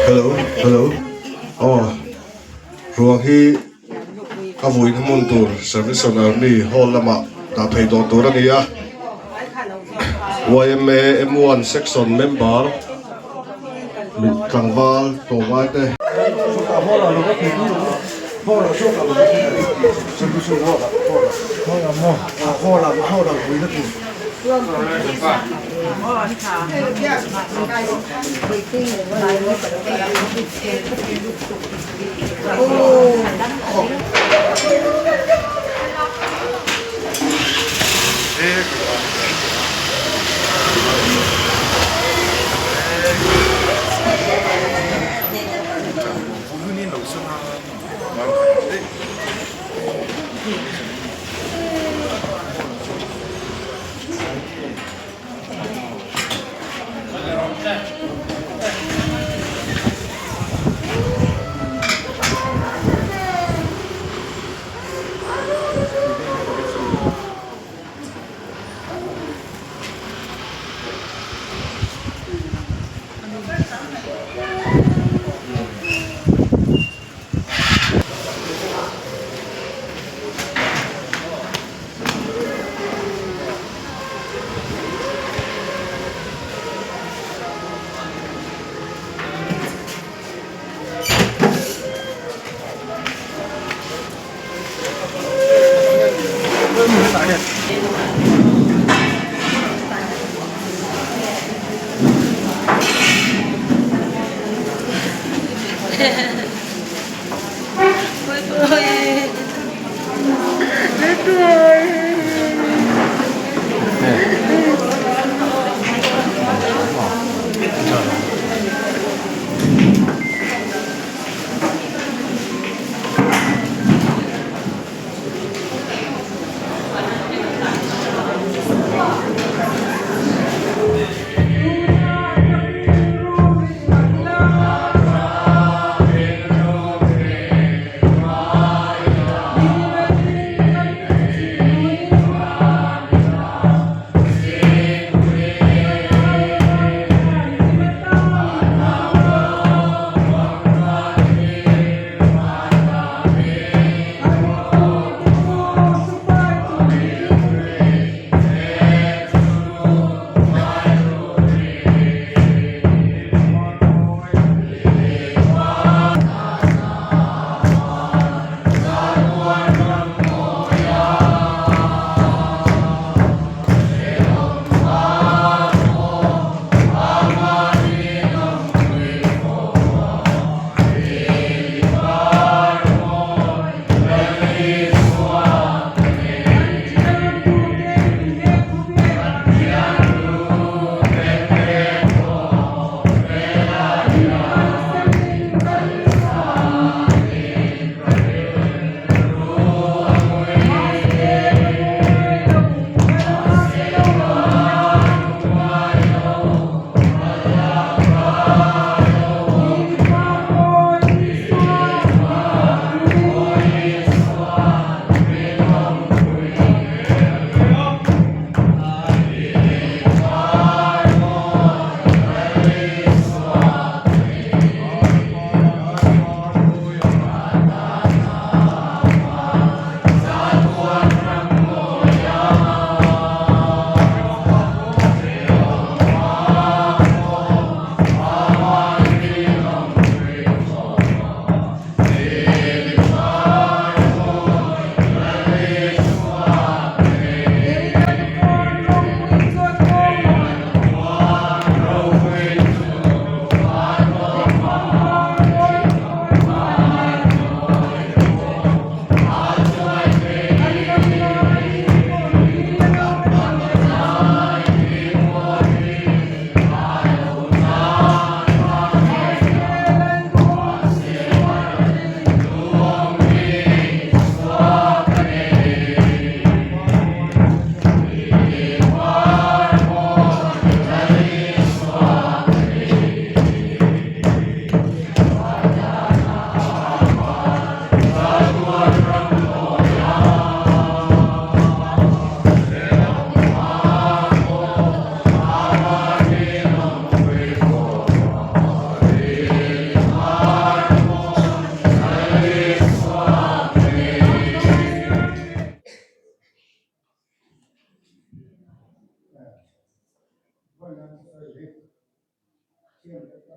Hello hello aw ruang hi a vui na hmun tur service on army hall lamah dah phei tawh tur a ni a yma m1 section member tlangval tlawmngai te.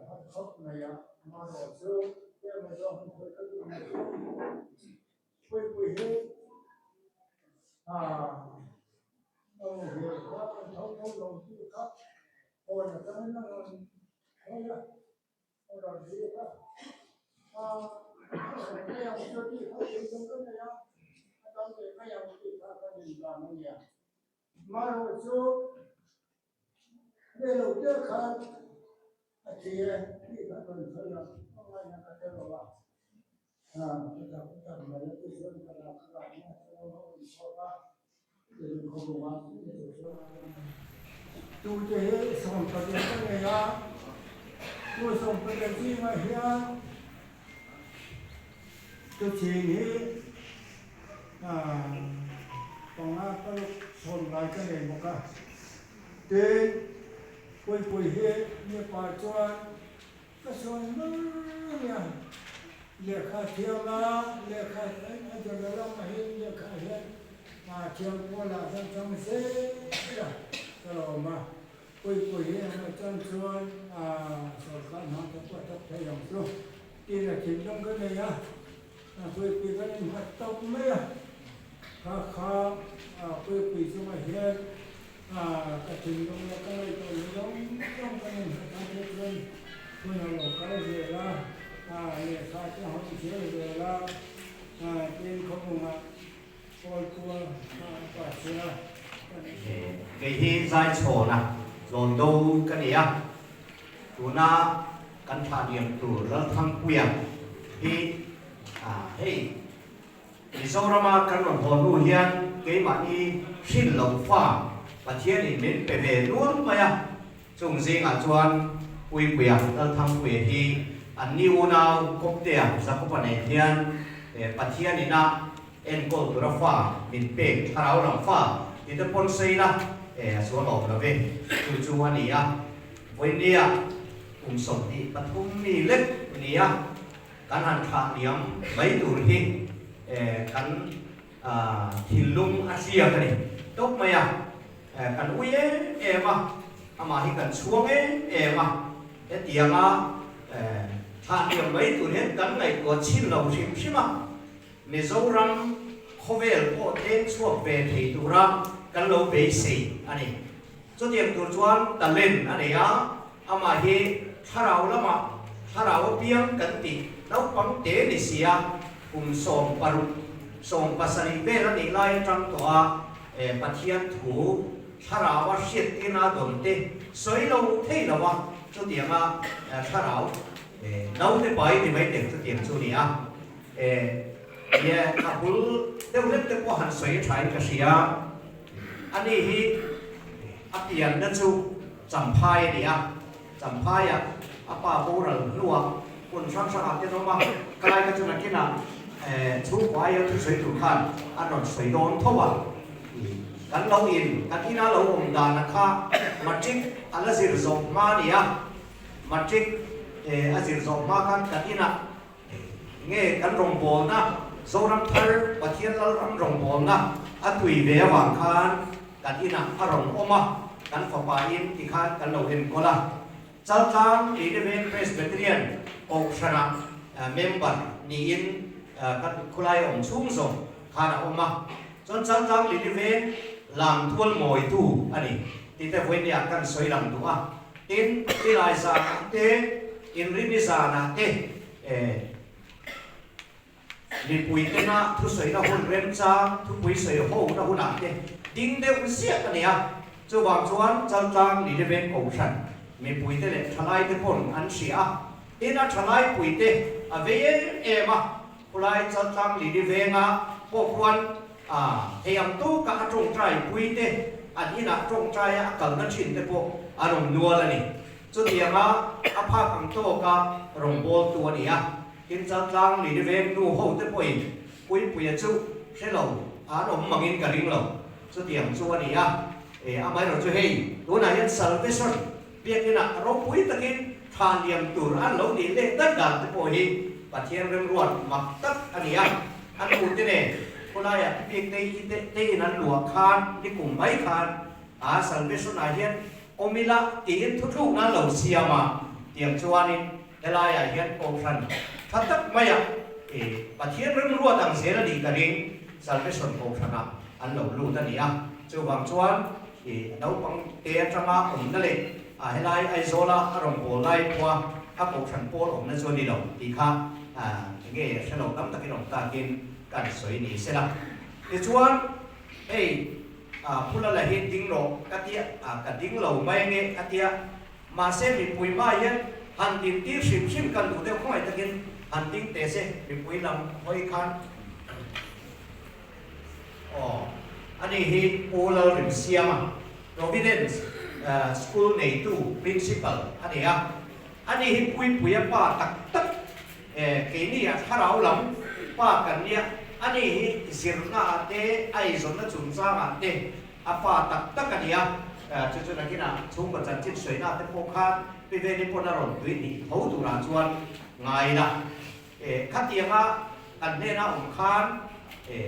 har khawp mai a, amaherawhchu tlem a zawng hun thawi ka duh mai chu Puipui hi aaa a muhil kha an tho tho lo tih kha phone atangin a rawn thawi a, a rawn rik a, aaa a mai ang chu tih kha thinlung ka nei a, a dam leh mai ang tih kha ka rindan a nia. Amaherawhchu Rei lo te khan a thi e tih kha rawn sawi a, a ngaihna ka hre lo a, ka tak tak mai a ti chuan ka lak ka lak mai a chuan a rawn chhuak a, tin khawbung ah ti chu chuan tute hi 18 ka nei a, chu 18 zingah hian tuchhin hi panga paruk sawm lai ka nei bawk a. Tin, Puipui hi mipa chuan ka sawi mar a nia, lehkha thiam a, lehkha a zirna lamah hian lehkha hian thiam pawlah chuan chang zel a, ka lawm a. Puipui hi engemaw chan chuan sorkar hna te pawh a thawk thei ang chu tiin a thinlung ka nei a, Puipui kan innghat tawp mai a, kha kha Puipui chungah hian Ka thinlung leh ka ngaihtuah ni zawng zawng kan inhmu kha te chuan hun a lo kal zel a, lehkha te a hawn zel zel a, tin khawbungah pawl kual kha a pa sia kan. Kei hi Zaichhawna Tlawndo ka ni a, tuna kan thlah liam tur Lalthangpuia hi hei Mizorama kan rawn haw hnu hian keimahni hrin loh fa Pathianin min pe ve nual mai a, chung zingah chuan Puipuia, Lalthangpuia hi an ni unau Kawptea, Jakoba nen hian Pathianin a enkawl tura fa min pek thlarau lam fa ti te pawn sawi ila a sual awm lo ve, chu chu a ni a. Vawinia kum 23 mi lek ni a. Kan han thlah liam mai tur hi kan thinlung a hliak a ni tawp mai a, kan ui em em a, amah hi kan chhuang em em a, hetianga thlah liam mai tur hian kan ngaihtuah chhin lo hrim hrim a, Mizoram khawvel pawh tleng chhuak ve thei tura kan lo beisei a ni. Chutiang tur chuan talent a nei a, amah hi thlarau lamah thlarau apiang kan tih naupang te ni si a, kum 16, 17 vel a nih lai atang tawh a Pathian thu thlarau a hriattirna a dawn te sawi lo thei lo a, chutianga thlarau naute pai ni mai teh chutiang chu a ni a. A bul deuh hlek te pawh han sawi thain ka hria. Ani hi a pianna chu Champhai a ni a, Champhaiah a pa boral hnuah hun hrang hrangah te nawm a, kalai kha chu nakinah chhungkaw aia thusawi tur khan an rawn sawi dawn tho a. Kan lo in, kan ina lo awm dana kha matric a la zir zawh hma a ni a, matric a zir zawh hma khan kan inah Nge kan rawngbawlna Zoram thar Pathian Lalram rawngbawlna a tui ve avang khan kan inah a rawn awm a, kan fapa in ti khan kan lo enkawl a. Chaltlang Lileveng Presbyterian Kohhranah member niin kan khulai awm chhung zawng khan a awm a. Chuan Chaltlang Lileveng lamtual mawitu a ni tih te vawinia kan sawi lang duh a. Tin, tilai zanah te, inrini zanah te mipui tena thusawina hun remchang, thupui sawi hona hunah te ding deuh ziak a ni a. Chuvang chuan Chaltlang Lileveng Kohhran mipuite leh thalaite pawn an hria a. Tin, a thalaipuite a vei em em a, Khulai Chaltlang Lilivenga pawh khuan hei ang tawka a tawngtai puite an inah tawngtaia a kalna thin te pawh an awm nual a ni. Chutianga a phak ang tawka rawngbawltu a ni a, tin Chaltlang Liliveng nu ho te pawhin Puipuia chu hre lo an awm mangin ka ring lo. Chutiang chu a ni a, amaherawhchu chu hei tunah hian Salvation Biakinah ropui takin thla liam tur an lo nih leh daih dan te pawh hi Pathian remruat mak tak a ni a. An ute nen khawlaiah bik te te in an luah khan nikum mai khan a Salvation ah hian awm ila tiin thuthlukna an lo siam a. Tiang chuanin helaiah hian Kohhran tha tak maia Pathian remruat ang zel a nih ka ring, Salvation Kohhranah an lo lut a ni a. Chuvang chuan naupang te atanga awmna leh helai Aizawla a rawngbâwl lai pawha a Kohhran pawl awmna chu a ni lo tih kha enge hre lo tam takin awm takin kan sawi ni sela. Tichuan hei Phula la hi ding rawh ka tia, ka ding lo mai ange a tia. Mahse mipui hma hian han din tir hrim hrim kan duh deuh khawngaih takin han ding teh se mipui lam hawi khan aw ani hi Pu Lalrimsiama Providence School neitu Principal a ni a, ani hi Puipuia pa tak tak keini a thlarau lam pa kan nia, ani hi zirna ah te a eizawnna chungchang ah te A pa tak tak a nia, chu chu nakinah chhungkaw chanchin sawinak te pawh khan Pi Veni pawn a rawn tui hnih tho turah chuan ngai la. Khatianga kan hnena awm khan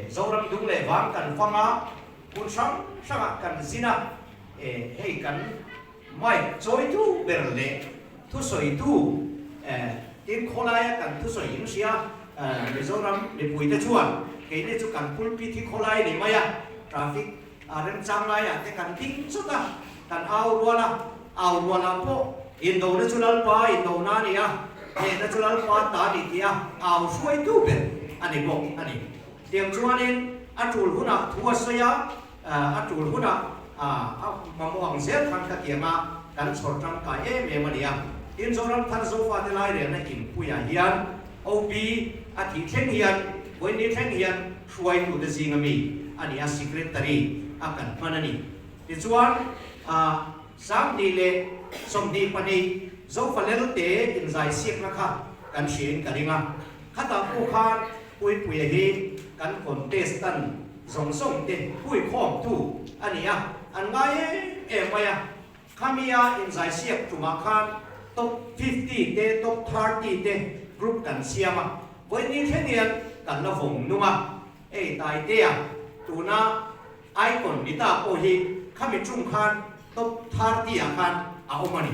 Zoram dung leh vang kan fang a, hmun hrang hrangah kan zin a, hei kan mic chawitu ber leh thusawitu tin khawlaia kan thusawi in hria Mizoram mipuite chuan keini chu kan pulpit hi khawlai ni mai a, traffic remchang laiah te kan ding chawt a, kan au rual a, au rualah pawh indona chu Lalpa indona a ni a, hnehna chu Lalpa ta a ni tih a au hruaitu ber a ni bawk a ni. Tiang chuanin a tul hunah thu a sawi a, A tul hunah a mamawh ang zel khan ka tiang a, kan chhawr tangkai em em a ni a. Tin, Zoram Thar Zofate Lairelna inpuiah hian OB a thih thleng hian, vawiin thleng hian hruaitute zinga mi a ni a, Secretary a kan hman a ni. Tichuan, 2022 Zofa Lelte inzaisiakna kha kan hriain ka ring a. Khatah pawh khan Puipuia hi kan contestant zawng zawng te huikhawm tu a ni a, an ngai em em mai a. Khamia inzaisiak tumah khan top 50 te top 30 te group kan siam a, vawiin thleng hian kan la vawng nung a. Hei Taitea tuna icon ni ta pawh hi khami tum khan top 30 ah khan a awm a ni.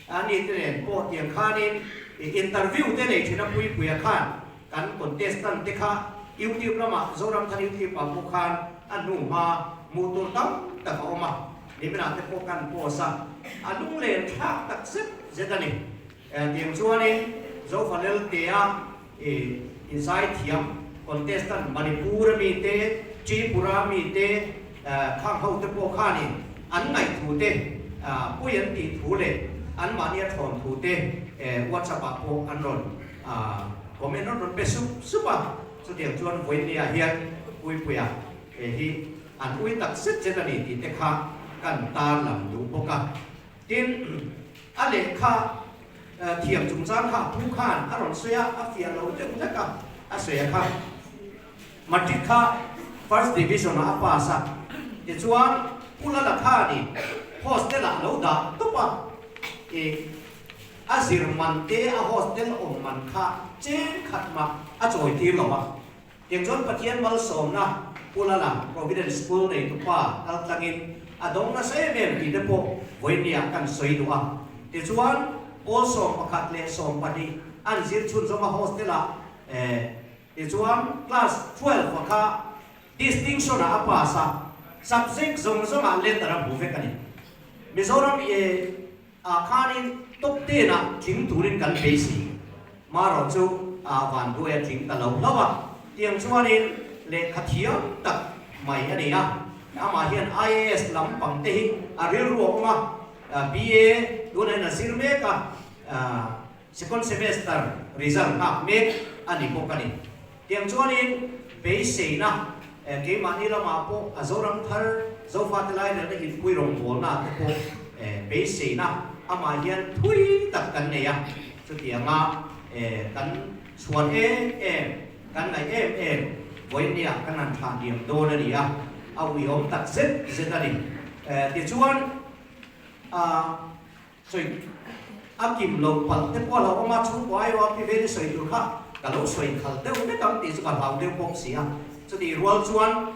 Ani te nen pawh tiang khanin interview te nei thin a Puipuia khan Kan contestant te kha YouTube lamah Zoramthar YouTube ah pawh khan a hnu hma hmuh tur tam tak a awm a, niminah te pawh kan post a, a lunglen thlak tak zet zet a ni. Tiang chuanin Zofa Leltea inzaithiam contestant Manipur ami te, Tripura mi te, khang ho te pawh khanin an ngaihthu te, pui an tih thu leh anmahni a thawn thu te WhatsApp ah pawh an rawn A comment rawn rawn pe sup sup a, chutiang chuan vawinia hian Puipuia he hi an ui tak zet zet a ni tih te kha kan tar lam duh bawk a. Tin, a lehkha thiam chungchang kha a pu khan a rawn sawi a, a fiah lo deuh hlek a, a sawi a kha. Matric kha first division ah a pass a, tichuan Pu Lala khanin hostel ah a lo dah tawp a, ih, A zir man te a hostel awm man kha cheng khat mah a chawi tir lo a. Tiang chuan Pathian malsawmna Pu Lala Providence School neitupa kal tlangin a dawng nasa em em tih te pawh vawinia kan sawi duh a. Tichuan pawl 11 leh 12 an zir chhunzawm a hostel ah tichuan class 12 a kha distinction ah a pass a, subject zawng zawng ah letter a hmu vek a ni. Mizoram Ah khanin top ten ah tling turin kan beisei. Marawh chu ah van duai a tling ta lo hlauh a. Tiang chuanin lehkha thiam tak mai a ni a. Amah hian IAS lampang te hi a rilru a awm a. BA tunah hian a zir mek a. Second semester result nghak mek a ni bawk a ni. Tiang chuanin beiseina keimahni lamah pawh a Zoram thar Zofate Lairelna inpui rawngbawlna te pawh beiseina amah hian thui tak kan nei a. Chutianga kan chhuan em em, kan ngaih em em vawinia kan han thlah diam dawn a ni a, a uiawm tak zet zet a ni. Tichuan Sawi a kim lo palh te pawh a lo awm a, chhungkaw aiawh a pi vel i sawi tur kha ka lo sawi khal deuh vek ang tih chu ka hlau deuh bawk si a. Chutih rual chuan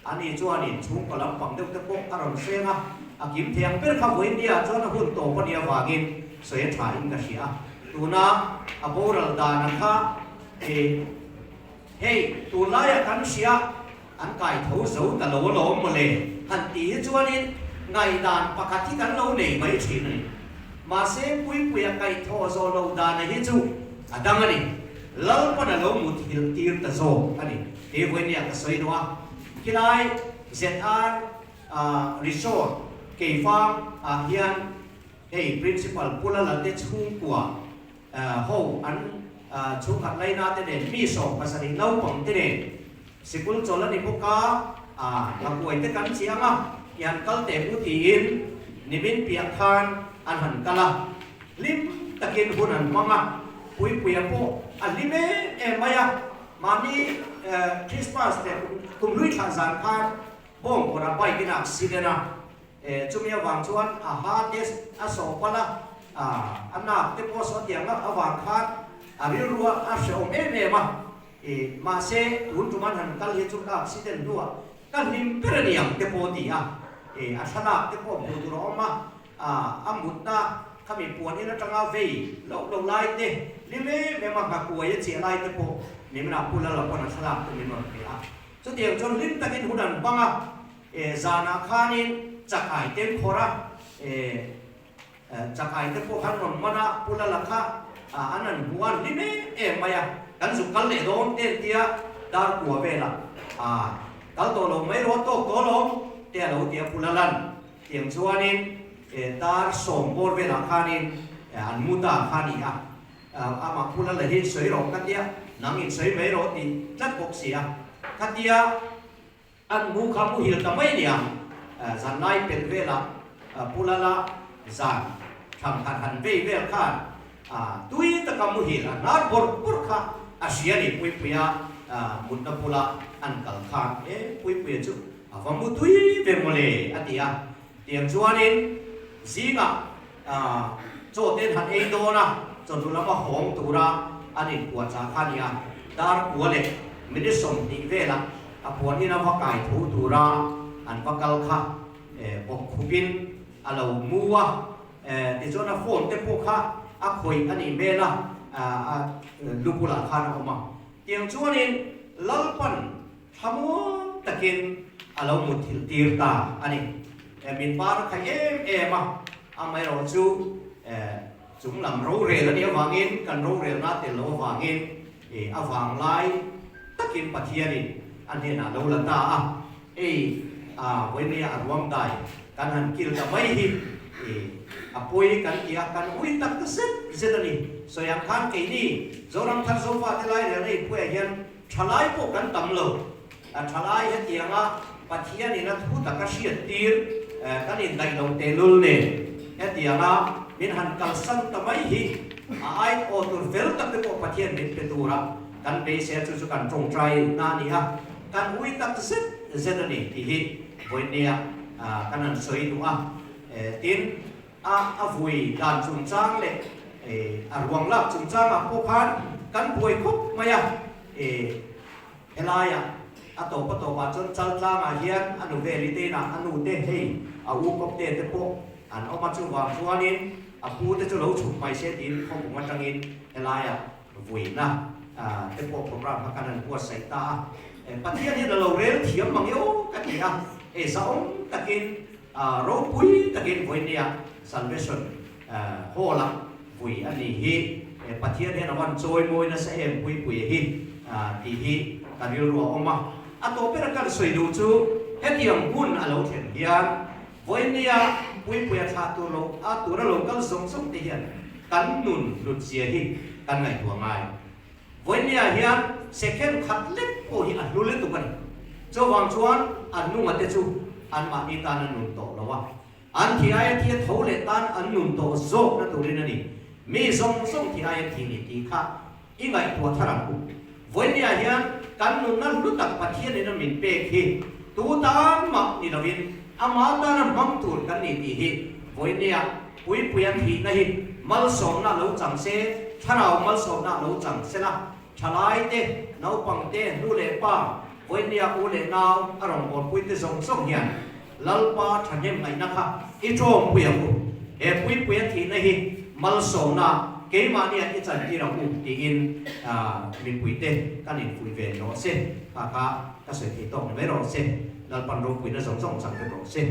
ani chuanin chhungkaw lampang deuh te pawh a rawn hreng a, a kim thei ang ber kha vawiin nia chuan a hun tawp a nih avangin sawi a tha in ka hria a. Tuna a boral dana kha e hei tunlaia kan hria an kai tho zo ta lo alawm mawle han tih hi chuanin ngaihdan pakhat hi kan lo nei mai thin a ni. Mahse Puipuia kaihthawh zawh loh dana hi chu a dang a ni. Lalpan a lo muthilh tir ta zawk a ni. He vawinia ka sawi duh a, khilai ZR Resort Keifang ah hian hei Principal Pu Lalate chhungkua ho an chhungkhat laina te nen mi 70 naupang te nen sikul chawl a ni bawk a, nghakuai te kan chiang a, i han kal teh u tiin nimin piah khan an han kal a, hlim takin hun an hmang a, Puipuia pawh a hlim em em mai a, mahni Christmas leh kumhlui thlah zan khan bawngkawrah bike in a accident a, Chumi avang chuan a ha te a sawh palh a, a nak te pawh a sawh tiang avang khan a rilru a hrehawm em em a. Mahse, tun tum an han kal hi chu ka accident hnuah ka hlim ber a ni ang te pawh a ti a. A thlalak te pawh hmuh tur a awm a, a mutna khami puan in atanga vei loh loh lai te, hlim em em a nghakuai a chiah lai te pawh Nimina Pu Lala pawn a thlalak te min rawn pe a. Chutiang chuan hlim takin hun an hmang a. E zanah khanin chakai te an khawrh a, e chakai te pawh khan rawn man a, Pu Lala kha an han hmu a, an hlim em em mai a, kan zuk kal leh dawn te an tia, dar kua velah a kal tawh lo mai rawh, tawk tawh alawm te a lo ti a Pu Lala'n. Tiang chuanin e dar sawm bawr velah khanin an mu ta kha a ni a, amah Pu Lala hi sawi rawh ka tia, nang in sawi mai rawh ti tlat bawk si a, khatia An mu kha muhil ta mai nia, zanlai pelh velah Pu Lala zan thlang khat han vei vel khan tui taka muhil a hnar bawrh bawrh kha a hria ni Puipuia mutna bula an kal khan e Puipuia chu a va mu tui ve mawle a ti a, tiang chuanin zingah chaw ten han ei dawn a, chawhnu lama hawng tura an inpuahchah kha a ni a, dar kua leh minute 20 velah a puan in a va kai tho tura an va kal kha bawk khupin a lo mu a, tichuan a phone te pawh kha a khawih a nih hmel a, a lu bulah khan a awm a, tiang chuanin Lalpan Thlamuang takin a lo mutthilh tir ta a ni. Min par a khaih em em a, amaherawh chu chung lam rorel a nih avangin, kan rorelna tel loh avangin a vanglai takin Pathianin a hnenah lo la ta a. Ei, a vawinia a ruang dai kan han kil ta mai hi a pawi kan ti a, kan ui tak zet zet a ni. Sawi ang khan keini Zoramthar Zofa te lai rel ei phuaiah hian Thalai pawh kan tam lo. A thalai hetianga Pathianin a thu taka hriattir kan indaih lo tehlul nen hetianga min han kalsan ta mai hi a ai aw tur fel tak te pawh Pathian min pe tura kan beisei a, chu chu kan tawngtai na a ni a, kan ui tak zet zet a ni tih hi vawinia kan han sawi duh a. Tin, a a vui dan chungchang leh a ruang lak chungchangah pawh khan kan buai khawp mai a, helaiah a tawp a tawpah chuan Chaltlangah hian a nu veli te inah a nu te hei a u kawp te te pawh an awm a, chuvang chuanin a pu te chu lo chhuk mai se tiin khawpung atangin helaiah vuina te pawh program kha kan han buatsaih ta a, Pathian hian a lo rel thiam mang eo ka ti a, zahawm takin Ropui takin vawinia Salvation Hall-a vui a ni hi Pathian hian a van chawimawi nasa em Puipuia hi tih hi ka rilru a awm a. A tawp bera kan sawi duh chu hetiang hun a lo thlen hian vawinia Puipuia thlah tur lo a tura lo kal zawng zawng te hian kan nun hlut zia hi kan ngaihtuah ngai. Vawinia hian second khat lek pawh hi a hlu lutuk a ni. Chuvang chuan an nunga te chu anmahni tan an nun tawh lo a, an thi aia thi a tho leh tan an nun tawh zawkna turin a ni. Mi zawng zawng thi aia thi ni tih kha i ngaihtuah thar ang u. Vawinia hian kan nunna hlu tak Pathianin a min pek hi tu tan mah ni lovin ama tana hmang tur kan ni tih hi vawinia Puipuia thihna hi malsawmna lo chang se, thlarau malsawmna lo chang se la, thalai te, naupang te, nu leh pa, vawinia u leh nau a rawngbawlpui te zawng zawng hian Lalpa thahnem ngaihna kha i tawngpui ang u. He Puipuia thihna hi Malsawmna keimahniah i chantir ang u tiin mipuite kan infuih ve rawh se. Kha kha ka sawi thei tawk ni mai rawh se. Lalpan ropuina zawng zawng chang vek rawh se.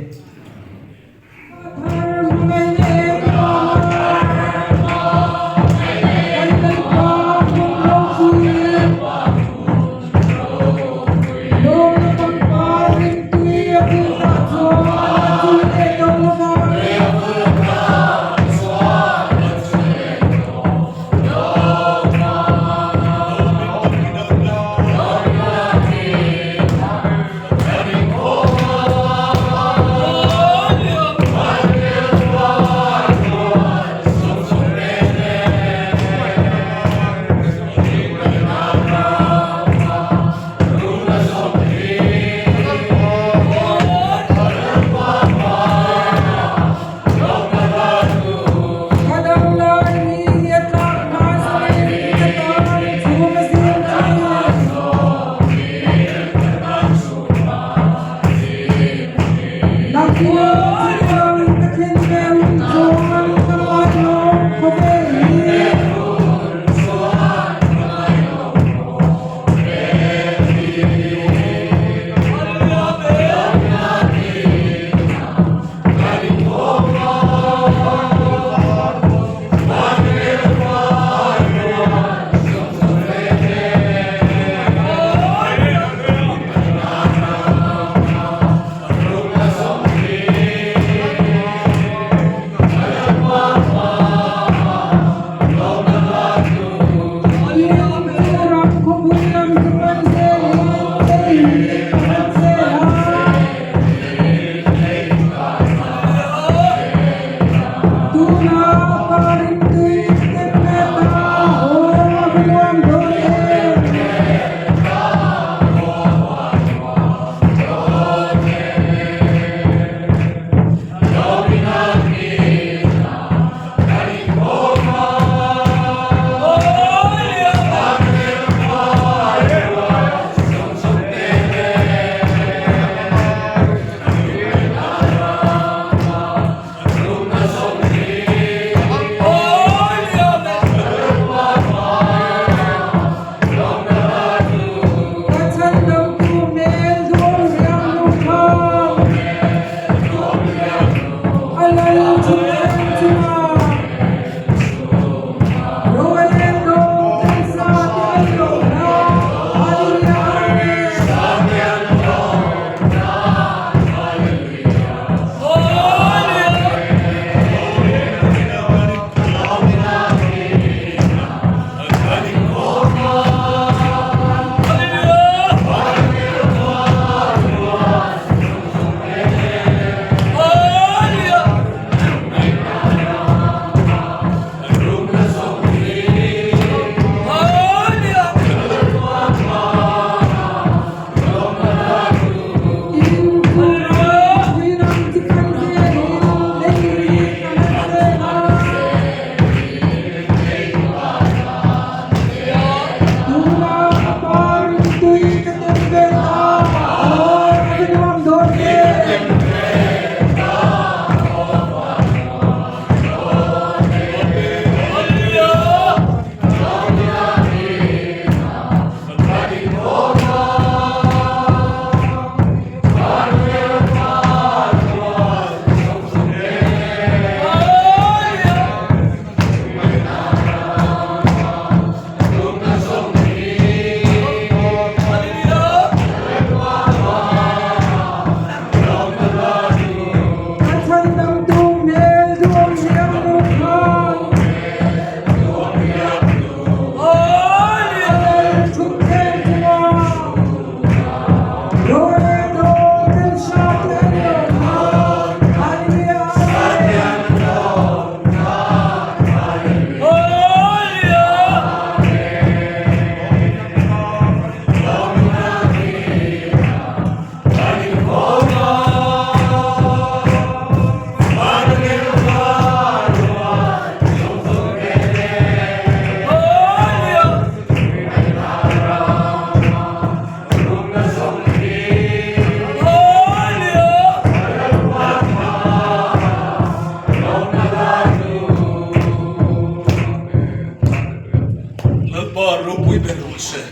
Lalpa ropui ber rawh se.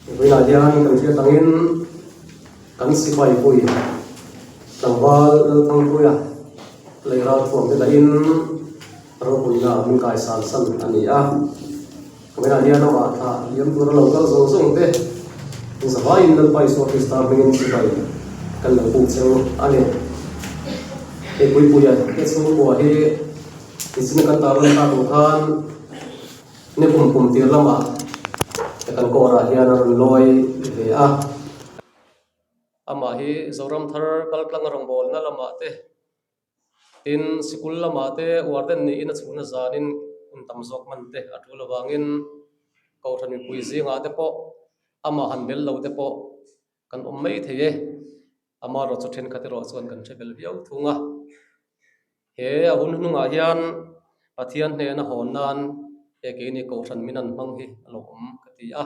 Vawiinah hian kan hriat angin kan sipai pui tlangval Lalthangpuia lei ralthuam te dahin ropuina min kaisan san a ni a. Vawiinah hian amah thlah liam tura lo kal zawng zawng te zavaiin Lalpa Isua Krista hmingin sipai kan lo buk cheu a ni. Hei Puipuia te chhungkua hi Nichina kan tarlan tak ang khan ni kum kum tir lamah kan kawrah hian a rawn lawi ve a. Amah hi Zoram thar kaltlang rawngbawlna lamah te tin sikul lamah te warden niin a chhunna zanin hun tam zawk hman te a tul avangin Kohhran mipui zingah te pawh amah han bel lo te pawh kan awm mai thei e. Amaherawh chu thenkhat erawh chuan kan hre bel viau thung a. He a hun hnungah hian Pathian hnena hawn nan he keini Kohhran min an hmang hi a lo awm ka ti a.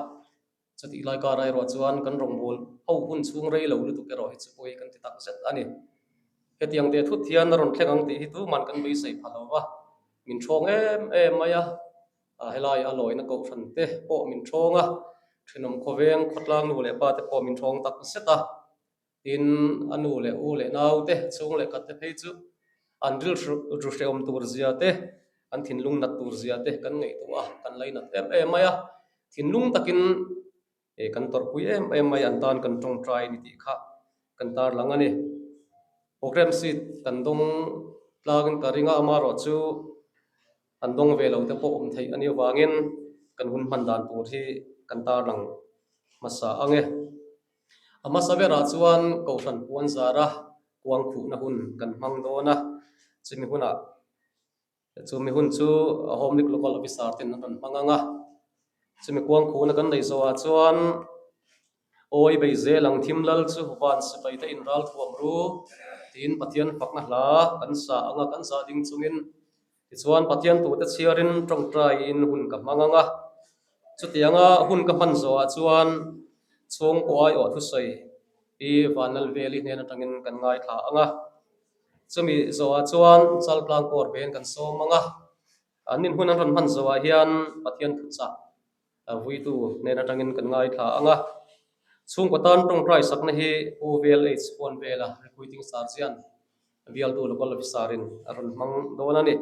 Chutih lai karah erawh chuan kan rawngbâwl ho hun chhung rei lo lutuk erawh hi chu pawi kan ti tak zet a ni. Hetiang teh thut hian a rawn thleng ang tih hi tuman kan beisei pha lo va, min ṭhawng em em mai a. Helai a lawina Kohhran te pawh min ṭhawng a, ṭhenawm khawveng khawtlang nu leh pa te pawh min ṭhawng tak zet a. Tin, a nu leh u leh nau te, chhung leh khat te phei chu an rilru hrehawm tur zia te, an thinlung nat tur zia te kan ngaihtuah a, kan lainat em em mai a. Thinlung takin kan tawrhpui em em mai, an tan kan tawngtai ni tih kha kan tarlang a ni. Program seat kan dawng tlangin ka ring a, amaherawh chu an dawng ve lo te pawh awm theih a nih avangin kan hun hman dan tur hi kan tarlang hmasa ang e. A hmasa berah chuan Kohhran puan zara kuang khuhna hun kan hmang dawn a, chumi hunah chumi hun chu Home League Local Officer ten an rawn hmang ang a, chumi kuang khuhna kan neih zawhah chuan Awi bei zel ang thim lal chu van sipai te in ral thuam ru tiin Pathian fakna hla kan sa ang a, kan zah ding chungin tichuan Pathian tute chhiarin tawngtaiin hun ka hmang ang a. Chutianga hun ka hman zawhah chuan chhungkaw aiawh thusawi Pi Vanlalveli hnen atangin kan ngaithla ang a. Chumi zawhah chuan Chaltlang Kawr ven kan sawm ang a. An in hun an rawn hman zawhah hian Pathian thuchah vuitu hnen atangin kan ngaithla ang a. Chhungkaw tan tawngtai sakna hi Pu VLH Huanvela Recruiting Sergeant bialtu Local Officer-in a rawn hmang dawn a ni.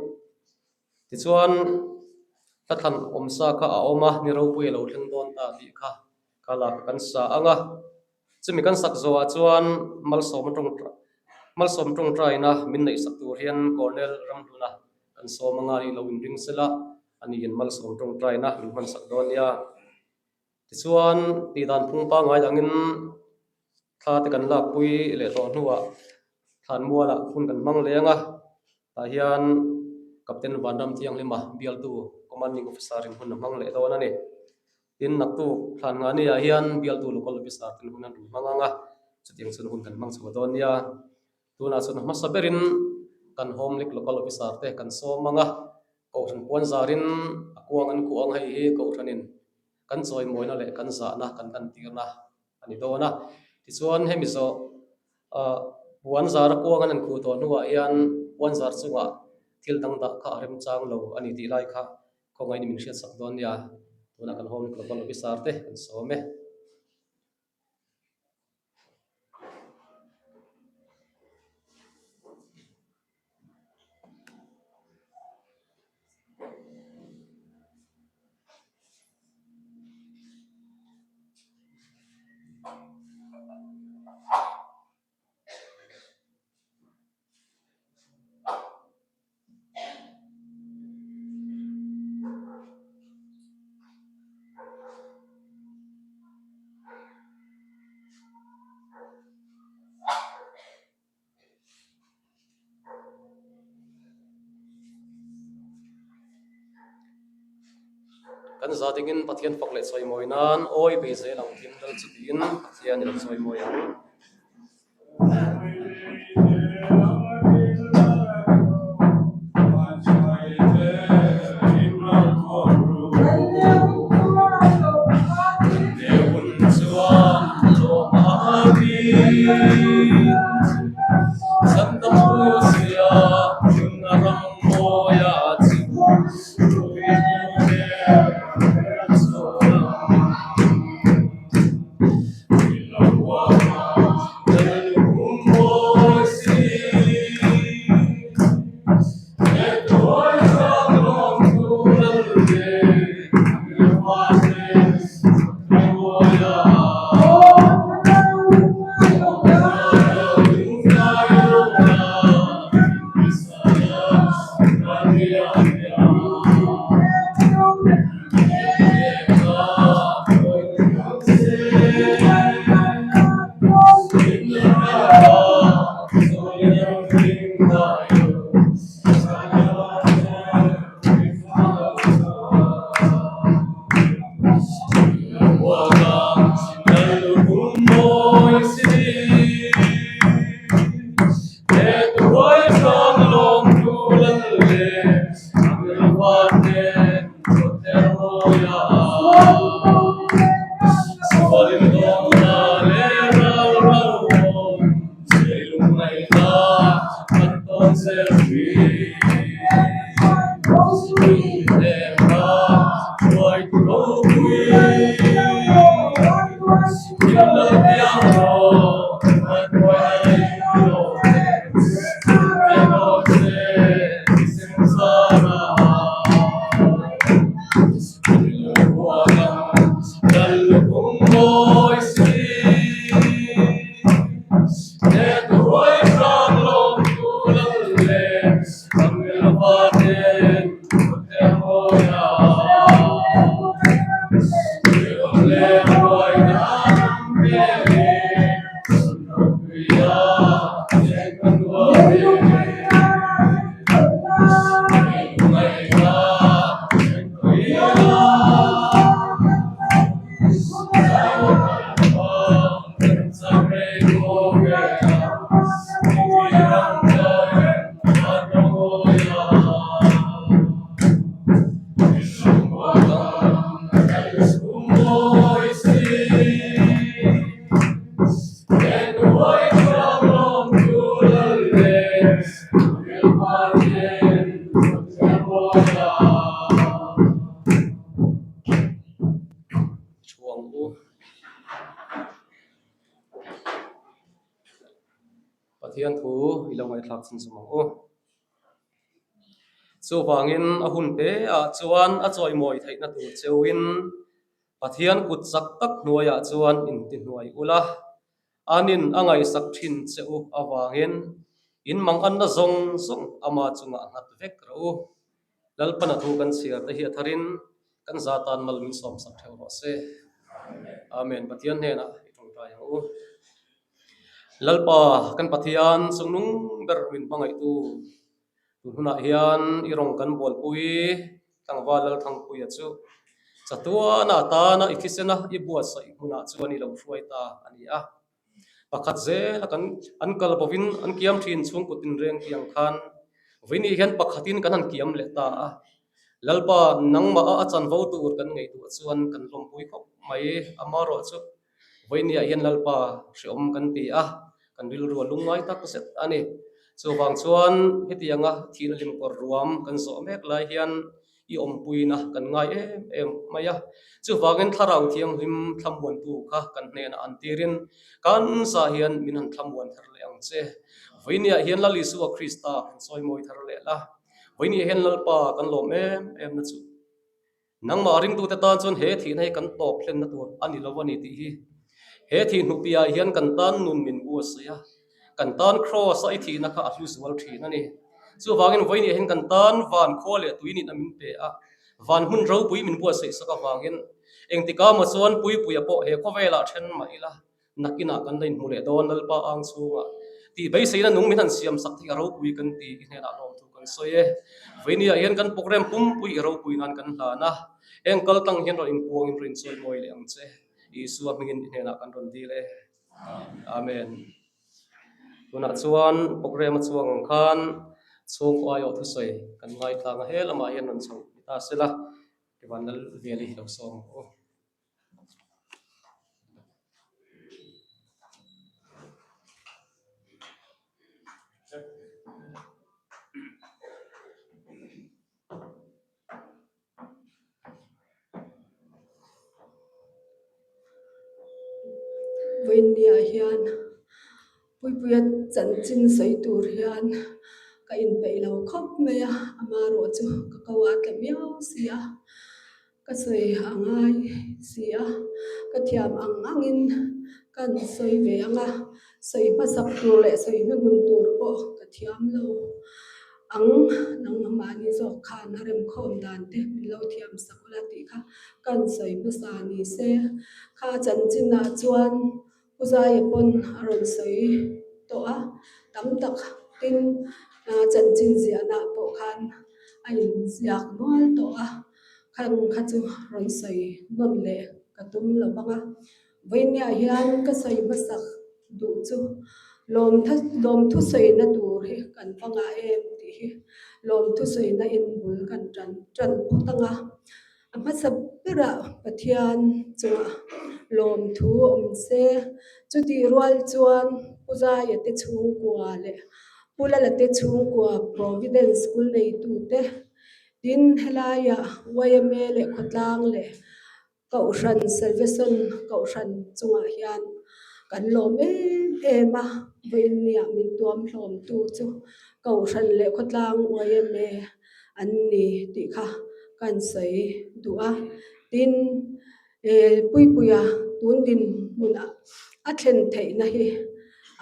Tichuan, hla thlan awmsa kha a awm a, ni ropui a lo thleng dawn ta tih kha ka lak kan sa ang a. Chumi kan sak zawhah chuan Malsawm tawngtai Malsawm tawngtaina min neih sak tur hian Colonel Ramhluna kan sawm anga i lo inring sela, ani in Malsawm tawngtaina min hman sak dawn nia. Tichuan, tihdan phung pangngai angin thla te kan lakpui leh tawh hnuah thlanmualah hun kan hmang leng a. Tah hian Captain Vanram Thianghlima bialtu Commanding Officer in hun a hmang leh dawn a ni. Tin, naktuk thlan ngahniah hian bialtu Local Officer ten hun an rawn hmang ang a, chutiang chuan hun kan hmang chho dawn nia. Tunah chuan a hmasa berin kan Home League Local Officer te kan sawm ang a, Kohhran puan zarin a kuang an kuah ang hei hi Kohhranin kan chawimawina leh kan zahna kan lantirna a ni dawn a. Tichuan hemi zawh puan zar a kuang an han khuh tawh hnuah hian puan zar chungah thil dang dah kha a remchang lo a ni tih lai kha khawngaih ni min hriatsak dawn nia. Tunah kan Home Local Officer te kan sawm e. Kan za dingin Pathian fak leh chawimawi nan awi bei zel ang thim dal chu tiin Pathian i lo chawimawi ang. Chuang u. Pathian thu i lo ngaihthlak chin zawm ang u. Chuvangin a hun te ah chuan a chawimawi theihna tur cheuhin Pathian kut chak tak hnuaiah chuan intihnuai ula, anin a ngaihsak thin che u avangin in manganna zawng zawng ama chungah nghat vek rawh u. Lalpana thu kan chhiar te hi a tharin kan za tan mal min sawmsak theuh rawh se. Amen. Pathian hnenah i tawngtai ang u. Lalpa kan Pathian chungnung ber min hmangaihtu tun hunah hian i rawng kan bualpui tlangval Lalthangpuia chu chatuana atana i thisena i buatsaih hmunah chuan i lo hruai ta a ni a. Pakhat zela kan an kal bovin an kiam thin chhungkaw tinreng tih ang khan vawiin hian pakhatin kan han kiam leh ta a. Lalpa nangmah a chanvo tur kan ngaihtuah chuan kan lawmpui khawp mai amarawh chu vawiin hian Lalpa hreawm kan ti a, kan rilru a lungngai tak zet a ni. Chuvang chuan hetianga thihna limkawr ruam kan zawh mek lai hian i awmpuina kan ngai em em mai a. Chuvangin Thlarau Thianghlim thlamuantu kha kan hnenah an tirin kan zah hian min han thlamuan thar leh ang che. Vawiiniah hian Lal Isua Krista han sawimawi thar leh la. Vawiiniah hian Lalpa kan lawm em em na chu nangmah ringtute tan chuan he thihna hi kan tawp hlenna tur a ni lo a ni tih hi. He thih hnupiah hian kan tan nun min buatsaih a, kan tan Kraws a i thihna kha a hlu zual thin a ni. Chuvangin vawiin hian kan tan van khua leh tui nihna min pe a, van hmun ropui min buatsaih sak avangin engtika maw chuan Puipuia pawh he khawvelah then mah ila nakinah kan la inhmu leh dawn Lalpa ang chhungah tih beiseina nung min han siam sak thei a ropui kan ti i hnenah lawmthu kan sawi e. Vawiin hian kan program pumpui i ropui nan kan hlan a, heng kal tang hian rawn inpuangin rawn inchawimawi leh ang che. Isua hmingin i hnenah kan rawn dil e. Amen. Tunah chuan program a chuang ang khan chhungkaw aiawh thusawi kan ngaithlang a, he lamah hian rawn chho ni ta sela, Ivan Lal Veli hi lo sawm ang u. Vawiinniah hian Puipuia chanchin sawi tur hian ka inpeih lo khawp mai a, amaherawh chu ka ko a tla miau si a, ka sawi a ngai si a, ka thiam ang angin ka han sawi ve ang a, sawi hmasak tur leh sawi hnuhnun tur pawh ka thiam lo. Ang nang mahni zawk khan a remkhawm dan te min lo thiam sak ula tih kha ka han sawi hmasa ni se. Kha chanchinah chuan Pu Zaia pawn a rawn sawi tawh a, tam tak tin chanchin ziahna pawh khan a inziak nual tawh a, khang kha chu rawn sawi nawn leh ka tum lo vang a. Vawinia hian ka sawi hmasak duh chu lawmthu sawina tur hi kan va ngah em tih hi lawmthu sawina in bul kan tan tan phawt ang a. A hmasa berah Pathian chungah lawmthu awm se. Chutih rual chuan Pu Zaia te chhungkua leh Pu Lala te chhungkua Providence School neitute tin helaiah yma leh khawtlang leh Kohhran Salvation Kohhran chungah hian kan lawm em em a, vawiinniah min tuam hlawmtu chu Kohhran leh khawtlang yma an ni tih kha kan sawi duh a. Tin, Puipuia tun dinhmunah a thlen theihna hi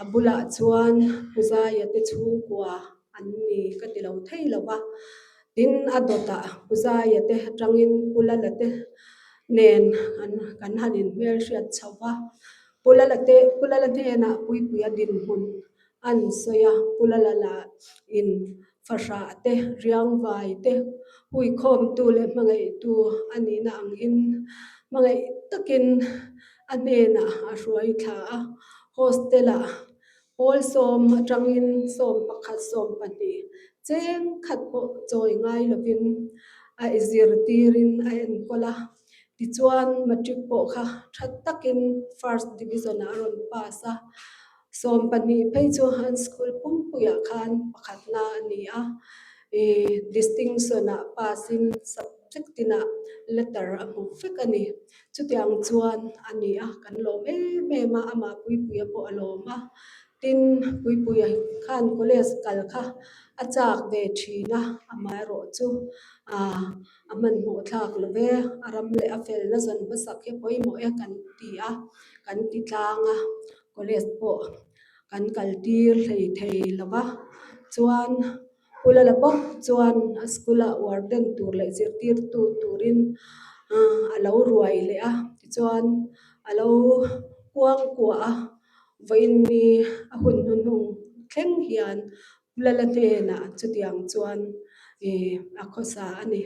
a bulah chuan Pu Zaia te chhungkua an ni ka ti lo thei lo va. Tin, a dawtah Pu Zaia te atangin Pu Lala te nen an kan han inhmelhriat chho va. Pu Lala te Pu Lala hnenah Puipuia dinhmun an sawi a, Pu Lala lah in fahrah te, riangvai te huikhawmtu leh hmangaihtu a nihna angin hmangaih takin a hnenah a hruai thla a. Hostel-ah Pawl sawm atangin 11, 12 cheng khat pawh chawi ngai lovin a zirtirin a enkawl a. Tichuan matric pawh kha tha takin first division ah a rawn pass a. 12 phei chu an school pumpuiah khan pakhatna a ni a. Distinction ah pass in subject tinah letter a hmu vek a ni. Chutiang chuan a ni a, kan lawm em em a, amah Puipuia pawh a lawm a. Tin, Puipuia khan college kal kha a chak ve thin a, amaherawh chu aah a hmanhmawh thlak lo ve, a ram leh a felna zawn hmasak hi pawimawh e kan ti a, kan ti tlang a, college pawh kan kal tir hlei thei lo va. Chuan Pu Lala bawk chuan a school ah warden tur leh zirtirtu turin a lo ruai leh a, tichuan a lo kuang kuah a, vawiin ni a hun hnuhnung thleng hian Pu Lala hnenah chutiang chuan ih a khawsa a ni.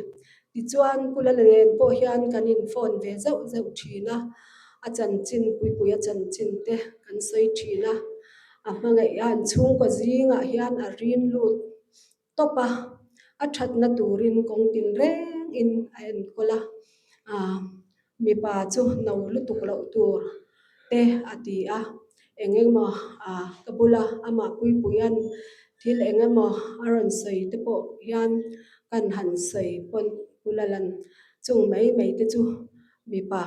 Tichuan Pu Lala nen pawh hian kan in phone ve zeuh zeuh thin a, a chanchin puipuia chanchin te kan sawi thin a. A hmangaih a, an chhungkaw zingah hian a rin lut tawp a, a thatna turin kawng tin rengin a enkawl a, aah mipa chu no lutuk loh tur te a ti a, eng emaw aah ka bula amah puipuia'n thil eng emaw a rawn sawi te pawh hian kan han sawi pawn bula lan chung mai mai te chu mipa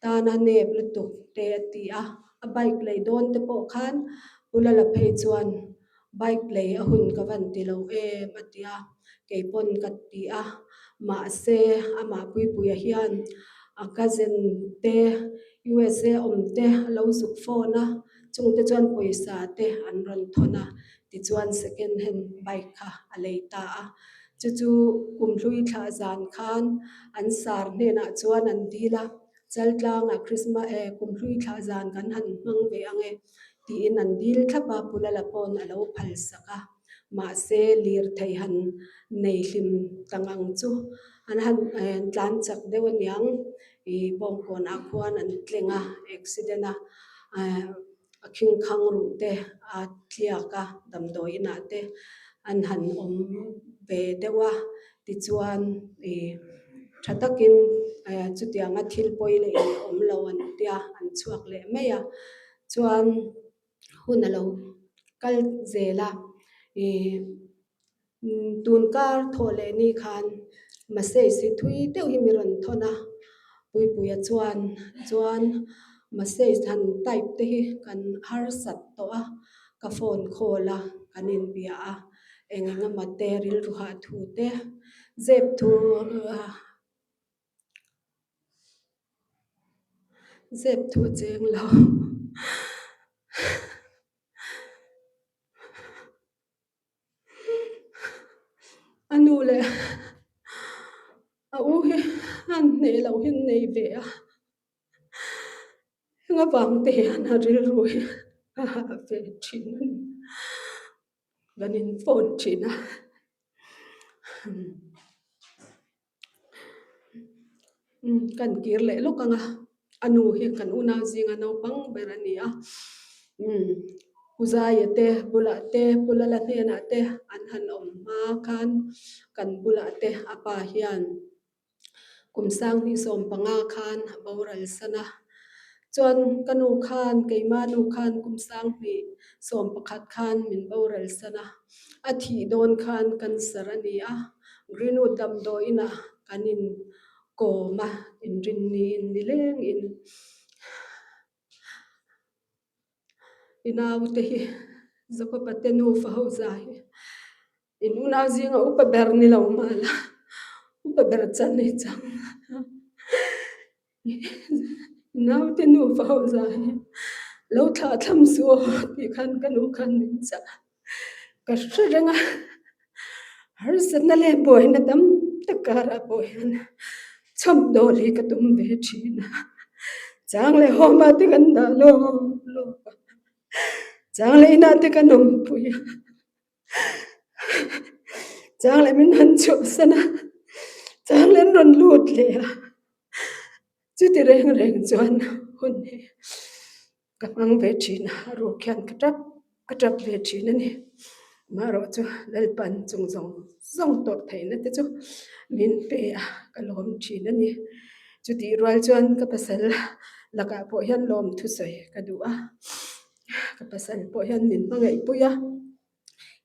Tana nep lutuk te a ti a, a bike lei dawn te pawh khan Pu Lala phei chuan bike lei a hun ka van ti lo em a ti a, kei pawn ka ti a, mahse amah Puipuia hian a cousin te USA awm te a lo zuk phone a, chungte chuan pawisa te an rawn thawn a, tichuan second hand bike kha a lei ta a. Chu chu kumhlui thlah zan khan an sar hnenah chuan an dil a, Chaltlangah Krismas eh kumhlui thlah zan kan han hmang ve ang e tiin an dil thlap a, Pu Lala pawn a lo phal sak a. Mahse lirthei han nei hlim ta ngang chu an han eh tlan chak deuh aniang ih bawngkawnah khuan an tleng a, accident a eh A khingkhang ruh te a tliak a, damdawi inah te an han awm ve deuh a, tichuan ih tha takin eh chutianga thil pawi leh in awm lo an tia an chhuak leh mai a, chuan hun a lo kal zel a ih. Tun kar thawh leh ni khan message hi thui deuh hi mi rawn thawn a, Puipuia chuan chuan message han type te hi kan harsat tawh a, ka phone call a kan inbia a, eng eng emaw te rilru hah thu te zep thu zep thu a cheng lo. A nu leh a u hi an hneh loh hi an nei ve a, heng avang te hian a rilru hi a hah ve thin a ni, kan in phone thin a. Kan kir leh lawk ang a, a nu hi kan unau zinga naupang ber a ni a, Pu Zaia te bulah te Pu Lala hnenah te an han awm hma khan kan bulah te a pa hian. Kum sanghnih 15 khan a boral san a. Chuan ka nu khan, keimah nu khan kum 2011 khan min boral san a. A thih dawn khan cancer a ni a, Greenwood damdawiinah kan in kawm a, inrinniin nilengin i naute hi Jacob-a te nufa ho za hi in unau zinga upa ber ni lo mah la, upa ber chan hi chang i naute nufa ho za hi lo thlah thlam suh aw tih khan ka nu khan min chah a. Ka hre reng a, harsatna leh buaina tam tak karah pawh hian chhawm dawl hi ka tum ve thin a, chang leh hawma te kan dah lawk lawk a, chang leh inah te kan awmpui a, chang leh min han chhuahsan a, chang leh an rawn lut leh a, chuti reng reng chuan hun hi. Ka hmang ve thin a, a ruk hian ka tap ka tap ve thin a ni. Amaherawh chu Lalpan chung zawng zawng tawrh theihna te chu min pe a, ka lawm thin a ni. Chutih rual chuan ka pasal lakah pawh hian lawm thusawi ka duh a, ka pasal pawh hian min hmangaihpui a.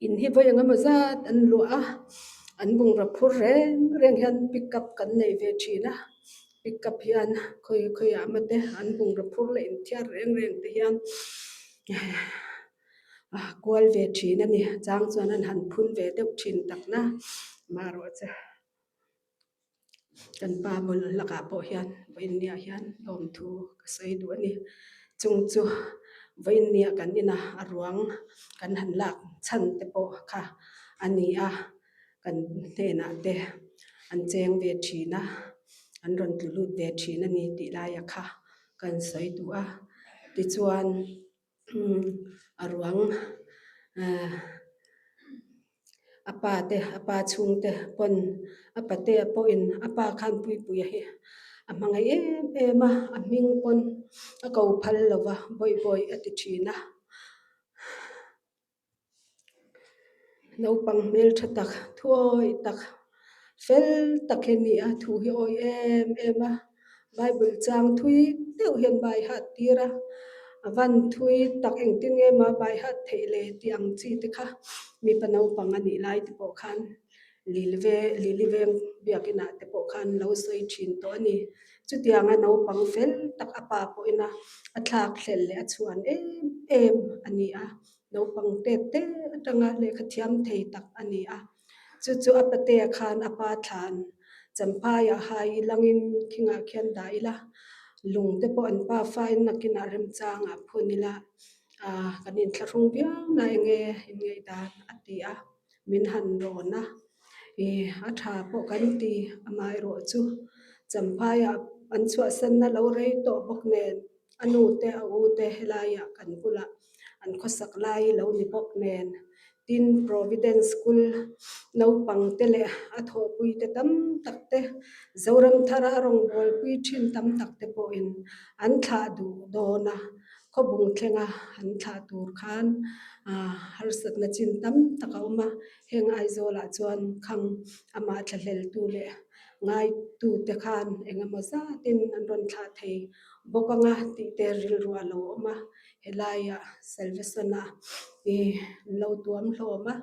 In hi vawi eng emaw zat an luah a, an bungraw phur reng reng hian pick up kan nei ve thin a, pick up hian khawi khawiah emaw te an bungraw phur leh inthiar reng reng te hian a kual ve thin a ni, chang chuan an han phun ve deuh thin tak na marawhche. Kan pa bul lakah pawh hian vawiinniah hian lawmthu ka sawi duh a ni. Chung chu vawiinniah kan ina a ruang kan han lak chhan te pawh kha a ni a, kan hnenah te an cheng ve thin a, an rawn tlu lut ve thin a ni tih laia kha kan sawi duh a. Tichuan a ruang ahh. A pa te a pa chhung te pawn a patea pawhin a pa khan Puipuia hi a hmangaih em em a, a hming pawn a ko phal lo va bawih bawih a ti thin a. Naupang hmeltha tak thuawi tak fel tak hi a ni a, thu hi awi em em a. Bible chang thui deuh hian bai hat tir a, a van thui tak engtin nge maw bai hat theih le tih ang chi te kha mipa naupang a nih lai te pawh khan Lilve Lili veng biakinah te pawh khan lo sawi thin tawh a ni. Chutianga naupang fel tak a pa pawhin a a thlak hlelh leh a chhuan em em a ni a, naupang tet te atanga lehkha thiam thei tak a ni a. Chu chu a patea khan a pa thlan Champhaiah hai i langin khingah khian dah ila, lung te pawh an pa fain nakinah remchangah phun ila ah kan inthlahrung viau na enge inngaihdan a ti a, min han rawn a, ih a tha pawh kan ti amaherawh chu Champhaiah an chhuahsanna lo rei tawh bawk nen a nu te a u te helaiah kan bulah an khawsak lai lo ni bawk nen. Tin, Providence School naupang te leh a thawhpui te tam tak te, Zoram thara a rawngbawlpui thin tam tak te pawhin an thlah duh dawn a, khawbung thlenga an thlah tur khan harsatna chin tam tak a awm a, heng Aizawlah chuan khang amah thlahleltu leh ngaitute khan eng emaw zatin an rawn thlah thei bawk anga tih te rilru a lo awm a. Helaiah Salvation-a i lo tuam hlawm a,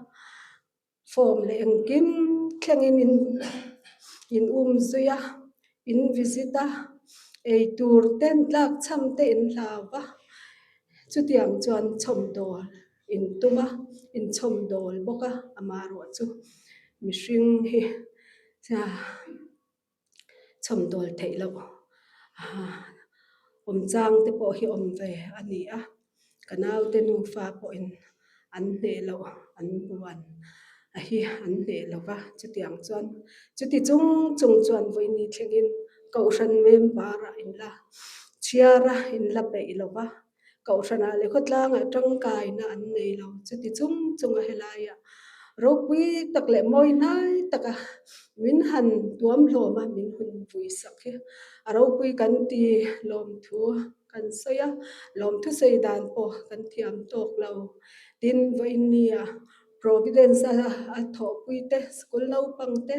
form leh engkim thlengin in in um zui a, in visit a, eitur te an tlak chham te in hlau va, chutiang chuan chhawmdawl in tum a, in chhawmdawl bawk a, amaherawh chu mihring hi chhawmdawl theih loh awm chang te pawh hi awm ve a ni a, ka naute nufa pawhin an hneh loh an buan a hi an hneh lo va, chutiang chuan chuti chung chung chuan vawiini thlengin kohhran member ah in la chhiar a in la peih lo va. Kohhranah leh khawtlangah tangkaina an nei lo. Chuti chung chunga helaiah ropui tak leh mawi hnai taka min han tuam hlawm a, min hun vui sak hi a ropui kan ti lawmthu kan sawi a, lawmthu sawi dan pawh kan thiam tawk lo. Tin, vawiinnia. Providence a a thawhpui te school naupang te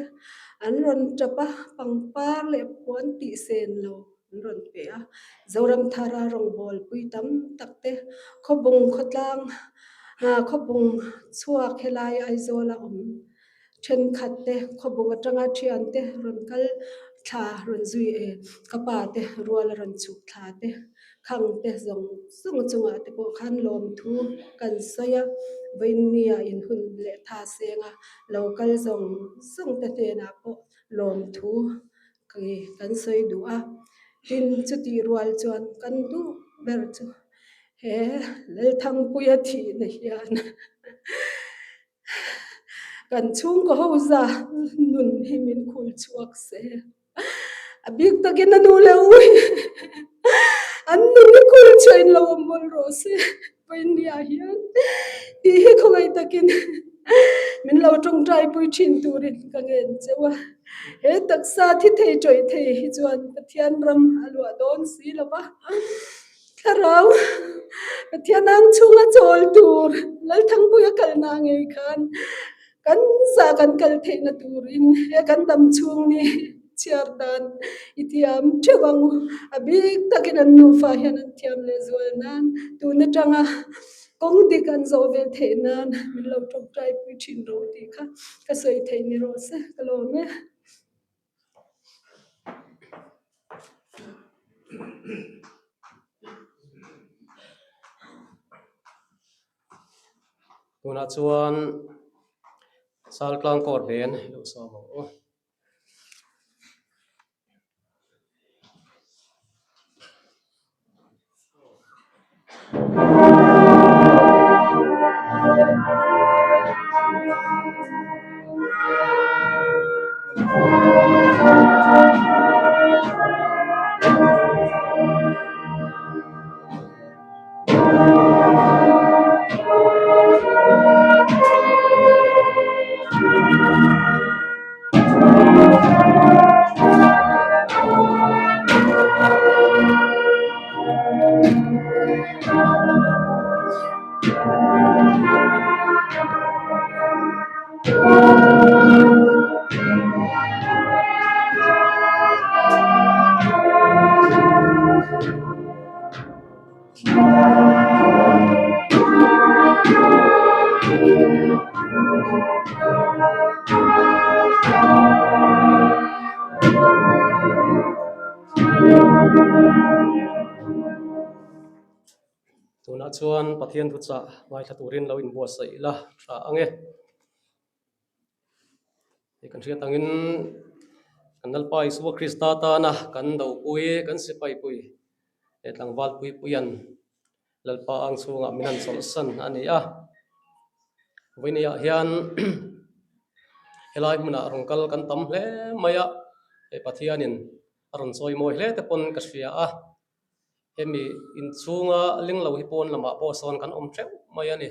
an rawn tap a pangpar leh puan tih sen lo an rawn pe a Zoramthara rawngbâwl pui tam tak te khawbung khawtlang ah khawbung chhuak helai Aizawl a awm thenkhat te khawbung atanga thian te rawn kal thla rawn zui e ka pa te rual a rawn chhuk thla te khang te zawng zawng chungah te pawh khan lawmthu kan sawi a vawiinnia in hun leh tha seng a lo kal zawng zawng te hnenah pawh lawmthu kan sawi duh a tin chutih rual chuan kan duh ber chu he Lalthangpuia thihna hian Kan chhungkaw ho za nun hi min khul chhuak se. A bik takin a nu leh u hi an nun hi khul chhuah in lo awm mawlh rawh se. Vawinia hian tih hi khawngaih takin min lo tawngtai pui thin turin ka ngen cheu a. He taksa thi thei tawih thei hi chuan Pathian ram a luah dawn si lo va. Thlarau Pathian ang chhunga chawl tur Lalthangpuia kalna ngei khan kan za kan kal theihna turin he kan dam chhung ni chhiar dan i thiam theuh ang u. A bik takin an nufa hian an thiam leh zual nan tun atanga kawng dik an zawh ve theih nan min lo tawngtai pui thin ro tih kha ka sawi theih ni rawh se ka lawm e. Tunah chuan Chaltlang court nen lo sawm ang u. Tunah chuan Pathian thuchah ngaithla turin lo inbuatsaih ila tha ang e. Hei kan hriat angin kan Lalpa Isua Krista tana kan dopui kan sipai pui he tlangval pui puian Lalpa ang chhungah min han chawlhsan a ni a. Vawinia hian helai hmunah rawn kal kan tam hle mai a, hei Pathianin a rawn chawi mawi hle te pawn ka hria a. Hemi inchhunga ling lo hi pawn lamah pawh sawn kan awm theuh mai a ni.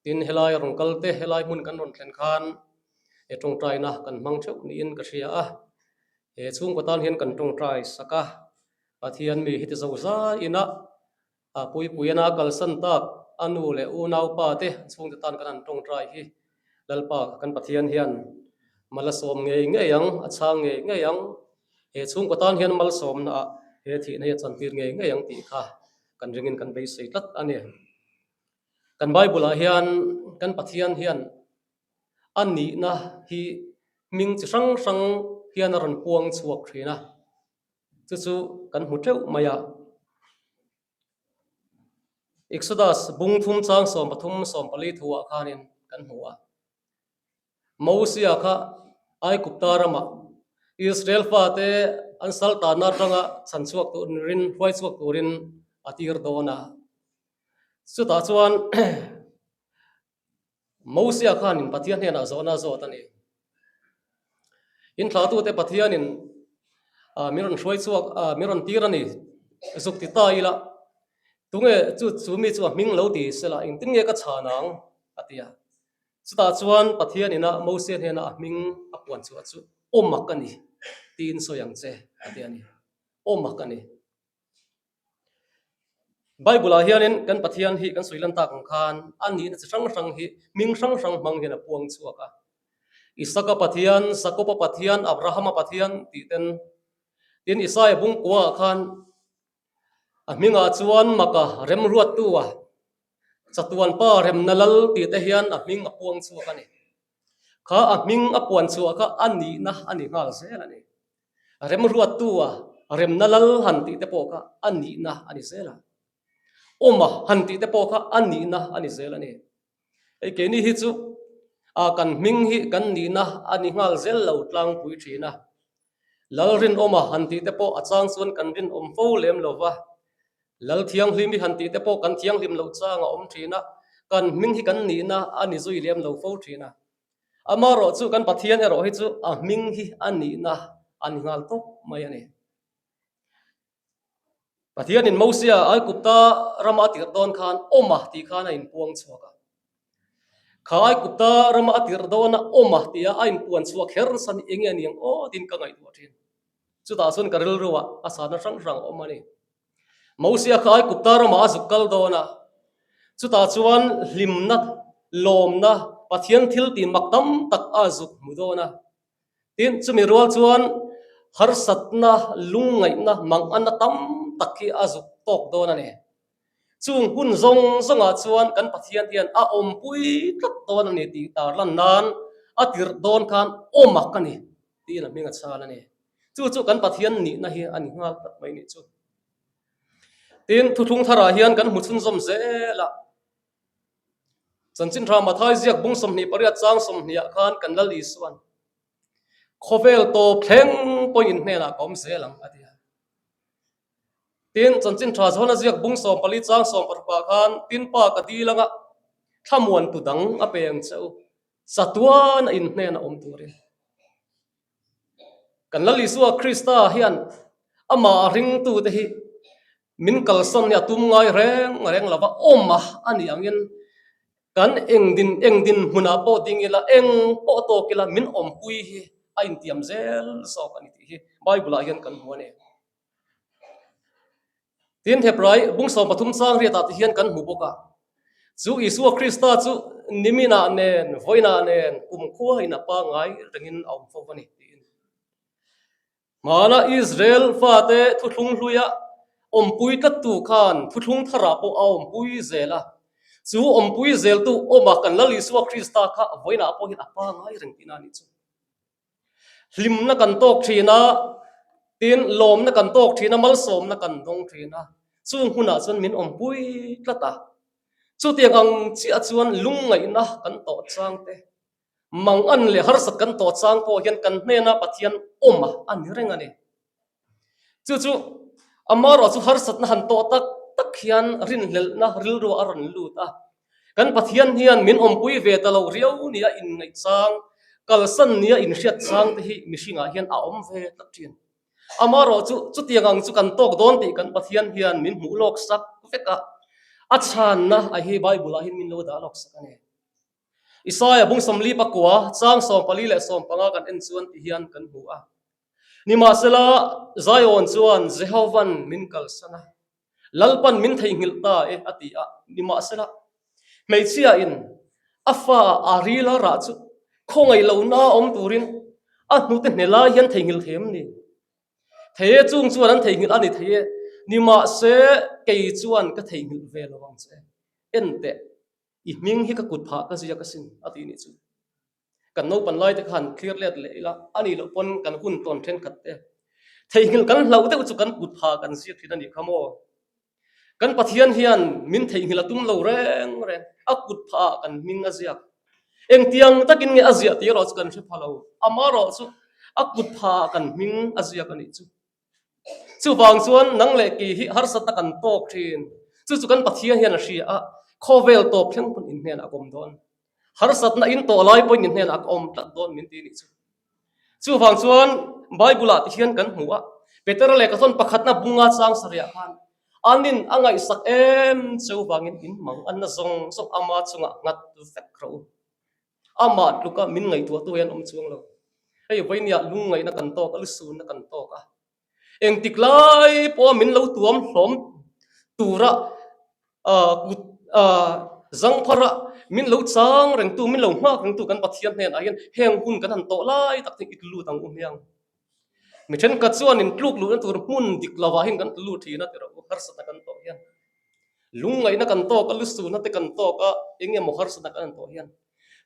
Tin, helai rawn kal te, helai hmun kan rawn thlen khan he tawngtaina kan hmang theuh niin ka hria a. He chhungkaw tan hian kan tawngtai sak a, Pathian mi heti zo zaiin a a puipuiana kalsan tak a nu leh unaupa te chhungte tan kan han tawngtai hi Lalpa kan Pathian hian malsawm ngei ngei ang, a chhang ngei ngei ang. He chhungkaw tan hian malsawmna ah he thihna hi a chantir ngei ngei ang tih kha kan ringin kan beisei tlat a ni. Kan Bible ah hian kan Pathian hian a nihna hi hming chi hrang hrang hian a rawn puang chhuak thin a, chu chu kan hmu teuh mai a. Exodus bung thum chang 13 14 thuah khanin kan hmu a. Mosia kha Aigupta ramah Israel fate an sal tanna atanga chhan chhuak turin hruai chhuak turin a tir dawn a. Chutah chuan Mosia khanin Pathian hnenah zawhna a zawt a ni. Inthlahtute Pathianin min rawn hruai chhuak min rawn tir a ni zuk ti ta ila tunge chu chu mi chu a hming lo ti sela engtin nge ka chhan ang a ti a. Chutah chuan Pathian ina Mosia hnena a hming a puan chhuah chu Awmak a ni tiin sawi ang che a ti a ni. Awmak a ni. Bible ah hianin kan Pathian hi kan sawi lan tak ang khan a nihna chi hrang hrang hi hming hrang hrang hmang hian a puang chhuak a. Isaka Pathian, Jakoba Pathian, Abrahama Pathian tih ten tin Isaia bungkua ah khan a hmingah chuan Maka remruattu a chatuan pa remna lal tih te hian a hming a puang chhuak a ni. Kha a hming a puan chhuah kha a nihna a ni nghal zel a ni. Remruattu a remna lal han tih te pawh kha a nihna a ni zel a. Awma han tih te pawh kha a nihna a ni zel a ni. Hei keini hi chu a kan hming hi kan nihna a ni nghal zel lo tlangpui thin a. Lal rinawma han tih te pawh a chang chuan kan rinawm fo lem lo va. Lal thianghlim hi han tih te pawh kan thianghlim loh chang a awm thin a, kan hming hi kan nihna a ni zui lem lo fo thin a. Amaherawh chu kan Pathian erawh hi chu a hming hi a nihna a ni nghal tawp mai a ni. Pathianin Mosia Aigupta rama a tirh dawn khan Awma tih khan a inpuang chhuak a. Kha Aigupta rama a tirh dawna Awma tia a inpuan chhuak kher nasa hi enge a ni ang aw tiin ka ngaihtuah thin. Chutah chuan ka rilruah a sahna hrang hrang a awm a ni. Mosia kha Aigupta ramah a zuk kal dawn a, chutah chuan hlimna, lawmna, Pathian thil tih mak tam tak a zuk hmu dawn a. Tin, chumi rual chuan harsatna, lungngaihna, manganna tam tak hi a zuk tawk dawn a ni. Chung hun zawng zawngah chuan kan Pathian hian a awmpui tlat dawn a ni tih tarlan nan a tirh dawn khan awm a ka ni tiin a hming a chhan a ni. Chu chu kan Pathian nihna hi a ni nghal tlat mai nih chu. Tin, thuthlung tharah hian kan hmu chhunzawm zel a. Chanchin Tha Mathai ziak bung 28 chang 20 ah khan kan Lal Isuan khawvel tawp thleng pawhin in hnenah ka awm zel ang a ti a. Tin, Chanchin Tha Johana ziak bung 14 chang 16 ah khan tin pa ka dil anga thlamuan tu dang a pe ang che u, chatuan a in hnenah awm turin. Kan Lal Isua Krista hian amah ringtute hi min kalsan hi a tum ngai reng reng lo va, awm a a nih angin kan eng din eng din hmunah pawh ding ila, eng pawh tawk ila min awmpui hi a intiam zel zawk a ni tih hi Bible ah hian kan hmu a ni. Tin, Hebrai bung 13 chang riatah te hian kan hmu bawk a, chu Isua Krista chu niminah nen, vawiinah nen, kumkhua in a pangngai rengin a awm fo a ni tiin. Hmana Israel fate thuthlung hluia awmpui tlattu khan thuthlung tharah pawh a awmpui zel a, chu awmpui zeltu awma kan Lal Isua Krista kha vawiinah pawh hian a pangngai reng tihna a nih chu. Hlimna kan tawk thin a, tin lawmna kan tawk thin a, malsawmna kan dawng thin a, chung hunah chuan min awmpui tlat a. Chutiang ang chiah chuan lungngaihna kan tawh chang te, mangan leh harsat kan tawh chang pawh hian kan hnena Pathian awm a a ni reng a ni. Chu chu amaherawh chu harsatna han tawh tak tak hian rinhlelhna rilru a rawn lut a. Kan Pathian hian min awmpui ve ta lo riau nia inngaih chang, kalsan nia inhriat chang te hi mihringah hian a awm ve tlat thin. Amaherawh chu chutiang ang chu kan tawk dawn tih kan Pathian hian min hmuh lawk sak vek a, a chhanna a hi Bible-ah hian min lo dah lawk sak a ni. Isaia bung 44 chang 14 leh 15 kan en chuan ti hian kan hmu a. Nimahsela, Zion chuan Jehovan min kalsan a, Lalpan min theihnghilh ta e a ti a. Nimahsela, hmeichhiain a fa a ril a rah chu khawngaih lohna awm turin a hnute hne lai hian theihnghilh thei em ni? Thei e, chung chuan an theihnghilh a ni thei e. Nimahse, kei chuan ka theihnghilh ve lo ang che. En teh, i hming hi ka kut phah ka ziak asin, a ti nih chu. Kan naupan lai te khan thlir let leh ila, a nih loh pawn kan hun tawn thenkhat te theihnghilh kan hlauh deuh chu kan kut pha kan ziak thin a nih kha maw? Kan Pathian hian min theihnghilh a tum lo reng reng, a kut pha ah kan hming a ziak. Engtiang takin nge a ziah tih erawh chu kan hre pha lo, amaherawh chu a kut pha ah kan hming a ziak a nih chu. Chuvang chuan nang leh kei hi harsatna kan tawk thin. Chu chu kan Pathian hian a hria a, khawvel tawp thleng pawn in hnenah ka awm dawn. Harsatna in tawh lai pawhin in hnenah ka awm tlat dawn min ti nih chu. Chuvang chuan Bible ah ti hian kan hmu a, Petera lehkha thawn pakhatna bunga chang sarih ah khan anin a ngaihsak em cheu vangin in mang anna zawng zawng ama chungah nghat vek rawh u. Amah tluka min ngaihtuah tu hian awm chuang lo. Hei vawinia lungngaihna kan tawk a, lusunna kan tawk a. Engtik lai pawha min lo tuam hlawm tura Kut zangphara min lo chang rengtu, min lo nghak rengtu kan Pathian hnenah hian heng hun kan han tawh lai tak hi i lut ang u hmiang. Mi thenkhat chuan in tluk luhna tur hmun dik lovah hian kan tlu lut thin a ti rawh u, harsatna kan tawh hian. Lungngaihna kan tawk a, lusuna te kan tawk a, eng emaw harsatna kan han tawh hian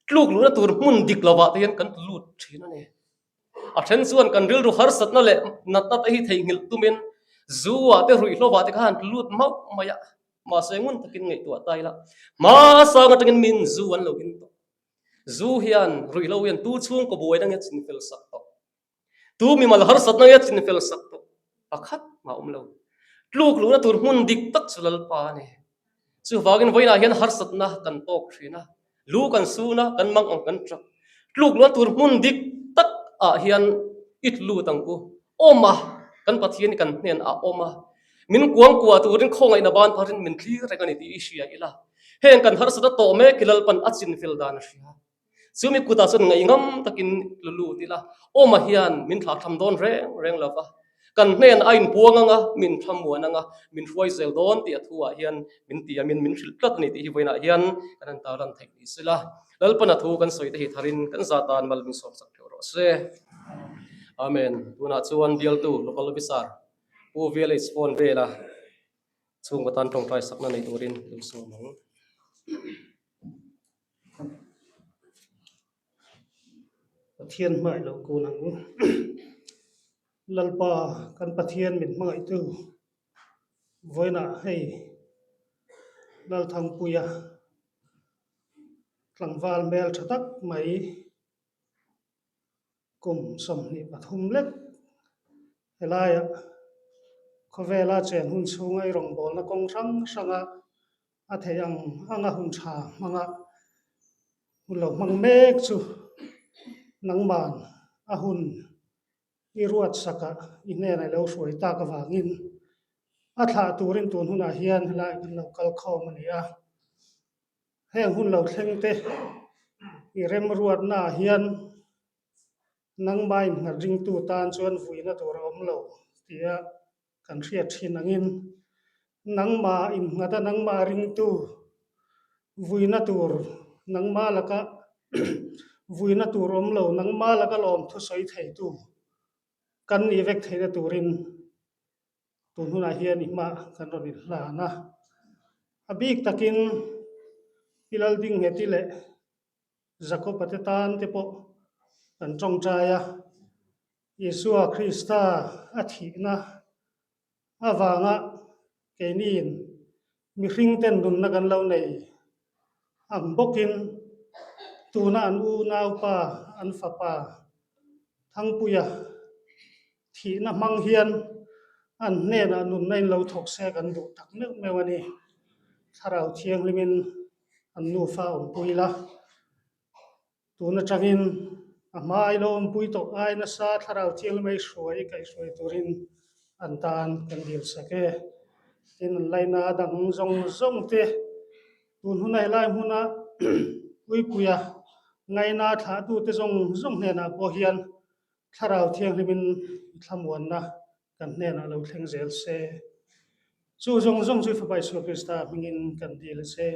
tluk luhna tur hmun dik lovah te hian kan tlu lut thin a ni. A then chuan kan rilru harsatna leh natna te hi theihnghilh tumin zu ah te ruihhlo ah te kha han tlu lut mauh mai a, mahse ngun takin ngaihtuah ta ila hmasang atangin min zu an lo in tawh. Zu hian ruihhlo hian tu chhungkaw buaina nge chin fel sak tawh? Tu mimal harsatna nge chin fel sak tawh? Pakhat mah awm lo. Tluk luhna tur hmun dik tak chu Lalpa a ni. Chuvangin vawiinah hian harsatna kan tawk thin a, lu kan sun a, kan mang ang kan tap. Tluk luhna tur hmun dik tak ah hian i tlut ang u. Awm a, kan Pathian hi kan hnen ah awm a, min kuangkuah turin khawngaihna ban pharin min thlir reng a ni tih i hria ila. Heng kan harsatna tawh mek hi Lalpan a chinfel dan a hria. Chumi kutah chuan ngaihngam takin tlu lut ila, Awma hian min thlahthlam dawn reng reng lo va, kan hnen a inpuang anga, min thlamuan anga, min hruai zel dawn tih a thuah hian min tiamin min hrilh tlat a ni tih hi vawiinah hian kan han tarlan theih ni sela. Lalpan a thu kan sawi te hi tharin kan za tan mal min sawm sak theuh rawh se. Amen. Tunah chuan bialtu Local Officer Pu VLH phone vela chhungkaw tan tawngtai sakna nei turin lo sawm ang. Pathian hmai lo kun ang u. Lalpa kan Pathian min hmangaihtu vawiinah hei Lalthangpuia tlangval hmel tha tak mai kum 23 lek helaiah khawvela chen hun chhunga i rawngbawlna kawng hrang hranga A theih ang anga hun tha hmanga hun lo hmang mek chu nangman a hun i ruat sakah i hnenah i lo hruai tak avangin a thlah turin tun hunah hian helai kan lo kal khawm a ni a. Heng hun lo thleng te i remruatnaah hian nangmah innghat ringtu tan chuan vuina tur a awm lo tia Kan hriat thin angin nangmah innghat a, nangmah ringtu vuina tur, nangmah laka vuina tur awm lo, nangmah laka lawm thusawi theitu kan nih vek theihna turin tun hunah hian i hma kan rawn inhlan a. A bik takin Pi Laldingheti leh Jakob-a te tan te pawh kan tawngtai a. Isua Krista a thihna avanga keiniin mihringten nunna kan lo nei ang bawkin tuna an unaupa, an fapa Thangpuia thihna hmang hian an hnenah nunna in lo thawk se kan duh tak meuh meuh a ni. Thlarau Thianghlimin an nufa awmpui la. Tun atangin a hma ai lo awmpui tawh ai nasa thlarau thianghlim ei hruai kaihhruai turin an tan kan dil sak e. Tin, an laina dang zawng zawng te tun huna helai hmuna Puipuia ngaina thlahtute zawng zawng hnenah pawh hian thlarau thianghlimin i thlamuanna kan hnenah lo thleng zel se. Chu zawng zawng chu Fapa Isua Krista hmingin kan dil a che.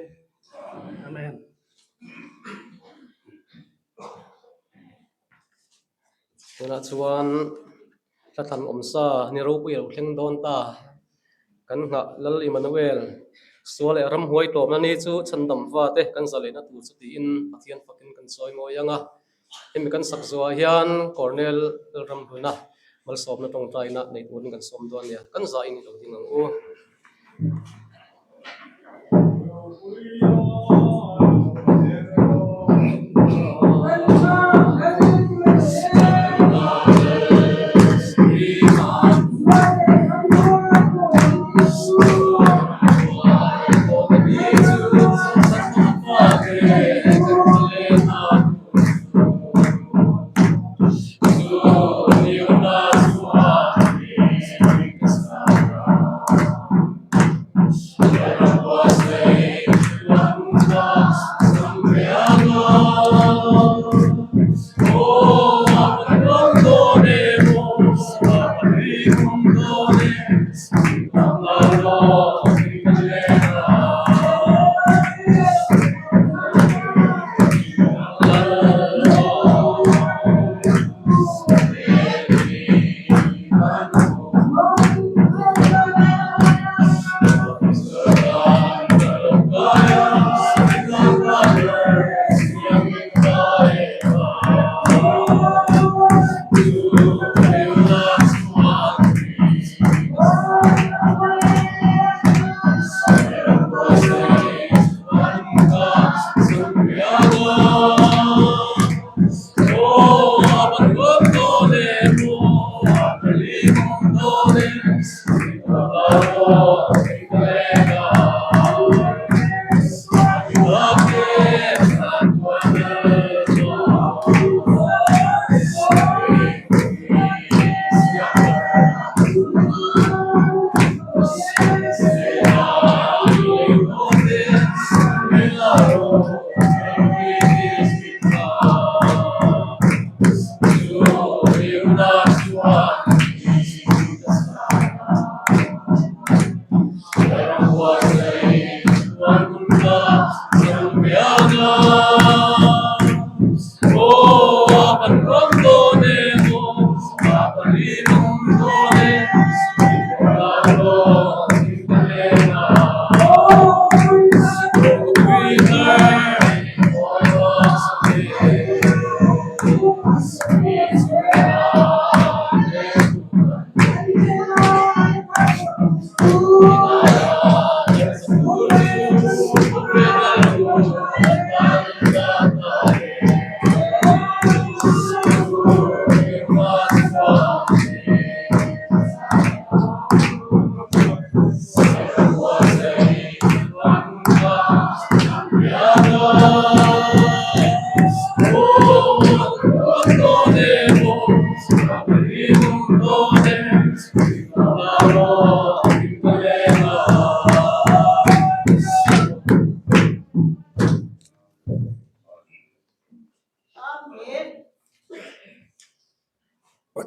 Amen. Tunah chuan hla thlan awmsa ni ropui a lo thleng dawn ta. Kan nghah Lal Immanuel sual leh ramhuai tlawmna ni chu chhandam vate kan zalehna tur chu tiin Pathian fakin kan sawi ngawi ang a. Hemi kan sak zuah hian Cornel Lalramhluna malsawmna tawngtaina nei turin kan sawm dawn a nia, kan zah in i lo ding ang u.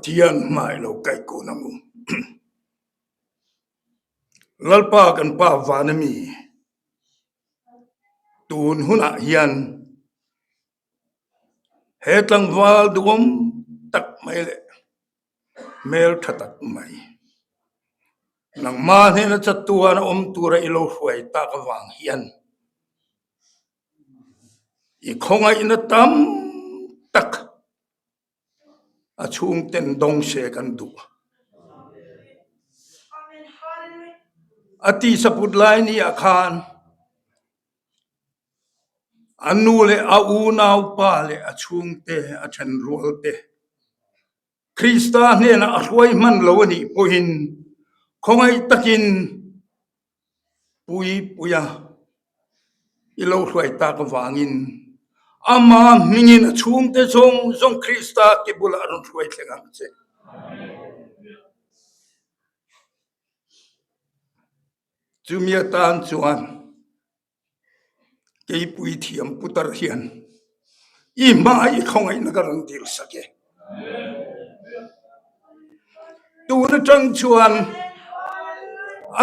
Pathian hmai lo kaih kun ang u. Lalpa kan Pa van ami tun hunah hian he tlangval duhawm tak mai leh hmel tha tak mai nangmah hnena chatuan a awm tura i lo hruai tak avang hian i khawngaihna tam tak a chhungten dawng se kan duh. A tisa put lai ni ah khan a nu leh a unaupa leh a chhungte a thenrual te Krista hnenah a hruai hman lo a nih pawhin khawngaih takin Puipuia i lo hruai tak avangin ama hmingin a chhungte zawng zawng Krista ke bulah a rawn hruai thleng ang che. Chumi atan chuan Keipui thiam putar hian i hma i khawngaihna ka rawn dil sak e. Tun atang chuan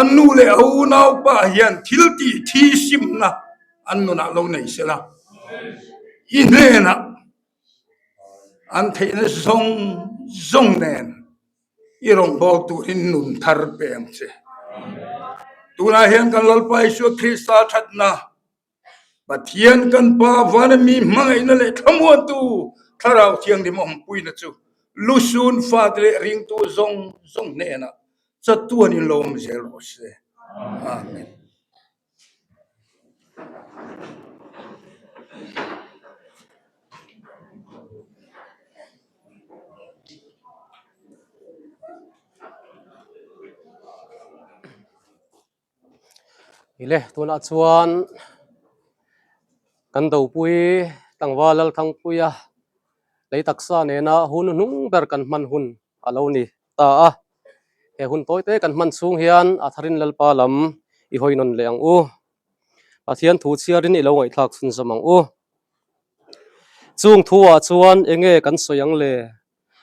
a nu leh a unaupa hian thil tih thi simna an nunah lo nei sela, i hnenah an theihna zawng zawng nen I rawngbâwl turin nun thar pe ang che. Tunah hian kan Lalpa Isua Krista thatna, Pathian kan Pa vana mi hmangaihna leh thlamuantu Thlarau Thianghlim awmpuina chu lusun fate leh ringtu zawng zawng hnenah chatuanin lo awm zel rawh se. Amen. Ile tunah chuan kan dopui tlangval Lalthangpuia lei taksa nena hun hnung ber kan hman hun a lo ni ta a. He hun tawi te kan hman chhung hian a tharin Lalpa lam i hawi nawn leh ang u. Pathian thu chhiarin i lo ngaihthlak chhunzawm ang u. Chung thuah chuan enge kan sawi ang le?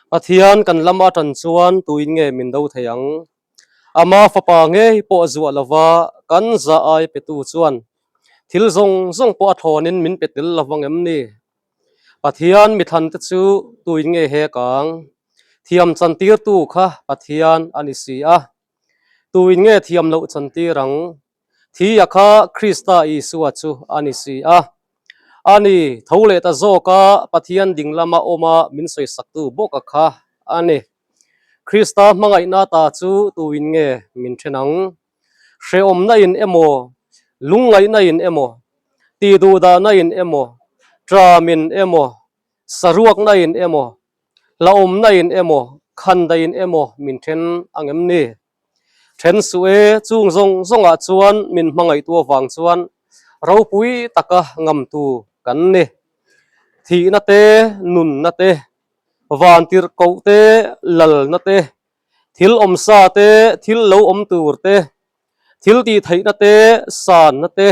Pathian kan lama tan chuan tuin nge min do thei ang? Ama fapa ngei pawh a zuah lova kan za ai petu chuan thil zawng zawng pawh a thlawnin min pe tel lovang em ni? Pathian mithlante chu tuin nge he kang? Thiam chantirtu kha Pathian a ni si a. Tuin nge thiam loh chantir ang? Thia kha Krista Isua chu a ni si a. A ni, tho leh ta zawka Pathian ding lama awma min sawisaktu bawka kha a ni. Krista hmangaihna ta chu tuin nge min then ang? Hrehawmna in emaw, lungngaihna in emaw, tihduhdahna in emaw, tram in emaw, saruakna in emaw, hlauhawmna in emaw, khandaih in emaw min then ang em ni? Then suh e, chung zawng zawngah chuan min hmangaihtu avang chuan ropui taka ngamtu kan ni. Thihna te, nunna te, vantirh koh te, lalna te, thil awmsa te, thil lo awm tur te, thil tih theihna te, sanna te,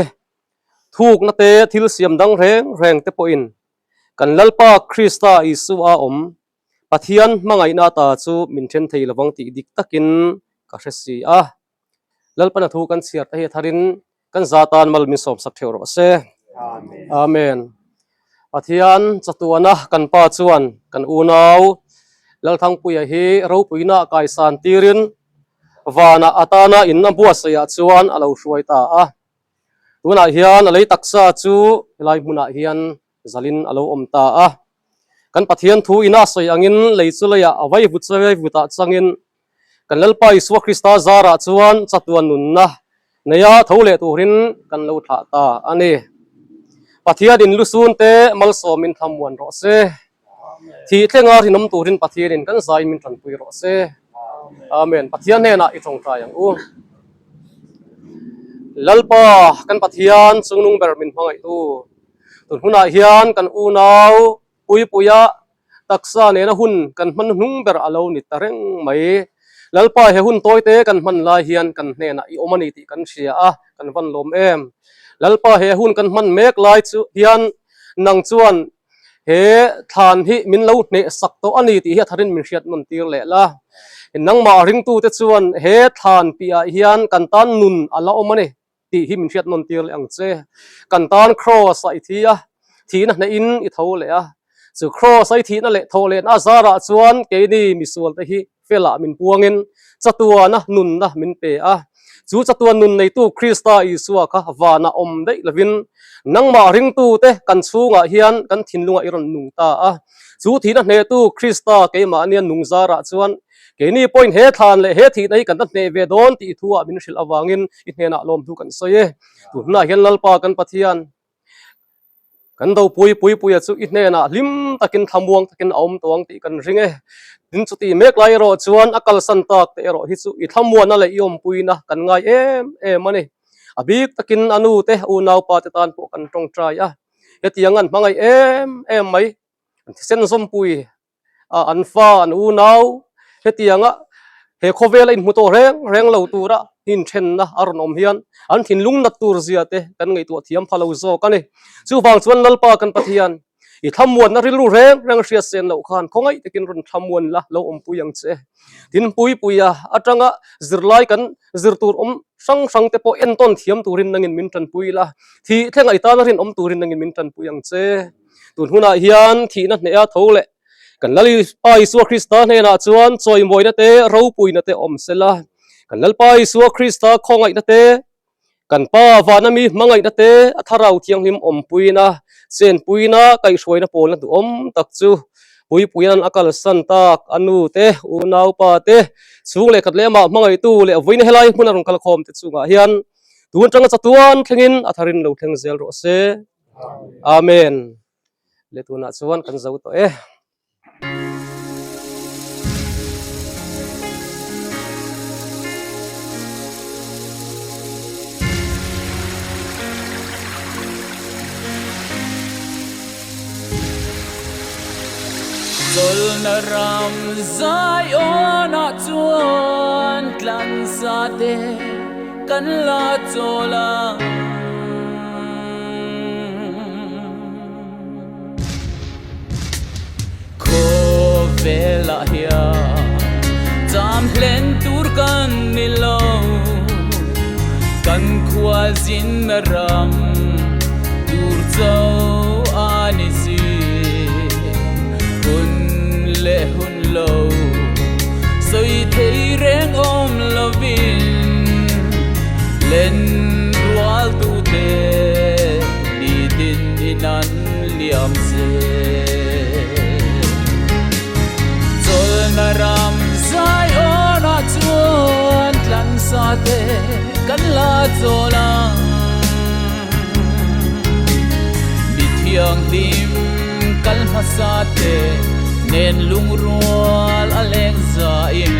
thukna te, thil siam dang reng reng te pawhin kan Lalpa Krista Isua awm Pathian hmangaihna ata chu min then thei lovang tih dik takin ka hre si a. Lalpana thu kan chhiar te hi a tharin kan za tan mal min sawmsak theuh rawh se. Amen. Pathian chatuana kan Pa chuan kan unau Lalthangpuia hi ropuina kaisan tirin vanah atana in a buatsaihah chuan a lo hruai ta a. Tunah hian a lei taksa chu helai hmunah hian zalin a lo awm ta a. Kan Pathian thu ina sawi angin lei chu leiah a vaivut vaivutah changin kan Lalpa Isua Krista zarah chuan chatuan nunna neia tho leh turin kan lo thlah ta a ni. Pathianin lusun te malsawmin thlamuan rawh se. Thih thlenga rinawm turin Pathianin kan zaiin min tanpui rawh se. Amen. Pathian hnenah i tawngtai ang u. Lalpa kan Pathian chungnung ber min hmangaihtu. Tun hunah hian kan unau Puipuia taksa nena hun kan hman hnung ber a lo ni ta reng mai. Lalpa he hun tawite kan hman lai hian kan hnenah i awm a ni tih kan hria a, kan van lawm em. Lalpa he hun kan hman mek lai chu hian nang chuan he thlan hi min lo hneh sak tawh a ni tih hi a tharin min hriat nawn tir leh la. Nangmah ringtute chuan he thlan piahah hian kan tan nun a la awm a ni. tih hi min hriat nawn tir leh ang che. Kan tan Kraws ah i thi a, thihna hnehin i tho leh a. Chu Kraws a i thihna leh tho lehna a zarah chuan keini misualte hi felah min puangin chatuana nunna min pe a. Chu chatuan nun neitu Krista Isua kha vanah awm daih lovin nangmah ringtute kan chhungah hian kan thinlungah i rawn nung ta a. Chu thihna hnehtu Krista keimahnia nung zarah chuan Keini pawhin he thlan leh he thihna hi kan la hneh ve dawn tih thu ah min hrilh avangin i hnenah lawmthu kan sawi e. Tun hunah hian Lalpa kan Pathian, kan dopui Puipuia chu i hnenah hlim takin thlamuang takin a awm tawh ang tih kan ring e. Tin chuti mek lai erawh chuan a kalsan tak te erawh hi chu i thlamuanna leh i awmpuina kan ngai em em a ni. A bik takin a nu te, unaupa te tan pawh kan tawngtai a. Hetiang an hmangaih em em mai, an thisen zawmpui a an fa an unau hetianga he khawvela inhmu tawh reng reng lo tura inthenna a rawn awm hian an thinlung nat tur zia te kan ngaihtuah thiam pha lo zawk a ni. Chuvang chuan Lalpa kan Pathian i thlamuanna rilru reng reng hriat sen loh khan khawngaih takin rawn thlamuan la lo awmpui ang che. Tin Puipuia atanga zirlai kan zir tur awm hrang hrang te pawh entawn thiam turin nangin min tanpui la, thih thlengah i tana rinawm turin nangin min tanpui ang che. Tun hunah hian thihna hneha tho leh kan Lalpa Isua Krista hnenah chuan chawimawina te, ropuina te awm sela. Kan Lalpa Isua Krista khawngaihna te, kan Pa vana mi hmangaihna te, a Thlarau Thianghlim awmpuina, chenpuina, kaihhruaina pawlna duhawm tak chu Puipuia'n a kalsan tak a nu te, unaupa te, chhung leh khat leh amah hmangaihtu leh vawiin helai hmun a rawn kalkhawm te chungah hian tun atanga chatuan thlengin a tharin lo thleng zel rawh se. Amen. Le tunah chuan kan zo tawh e. Chawlhna ram Zionah chuan tlansa te kan la chawl ang. Khawvelah hian cham hlen tur kan ni lo, kan khua zinna ram tur cho a ni si. Hun leh hun lo sawi thei reng awm lovin len rual tute nitin in an liam se. Chawlhna ram Zionah chuan tlansa te kan la chawl ang. Mi thianghlim kal hmasa te nen lungrual a leng zain.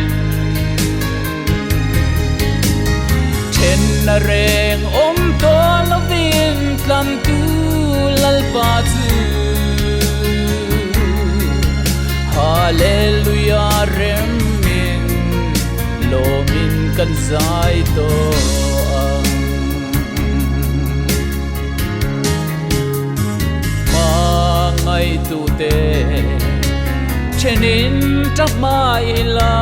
Thenna reng awm tawh lovin tlantu Lalpa chu Hallelujah remin lawmin kan zai tawh ang. Hmangaitute thenin ta hma ila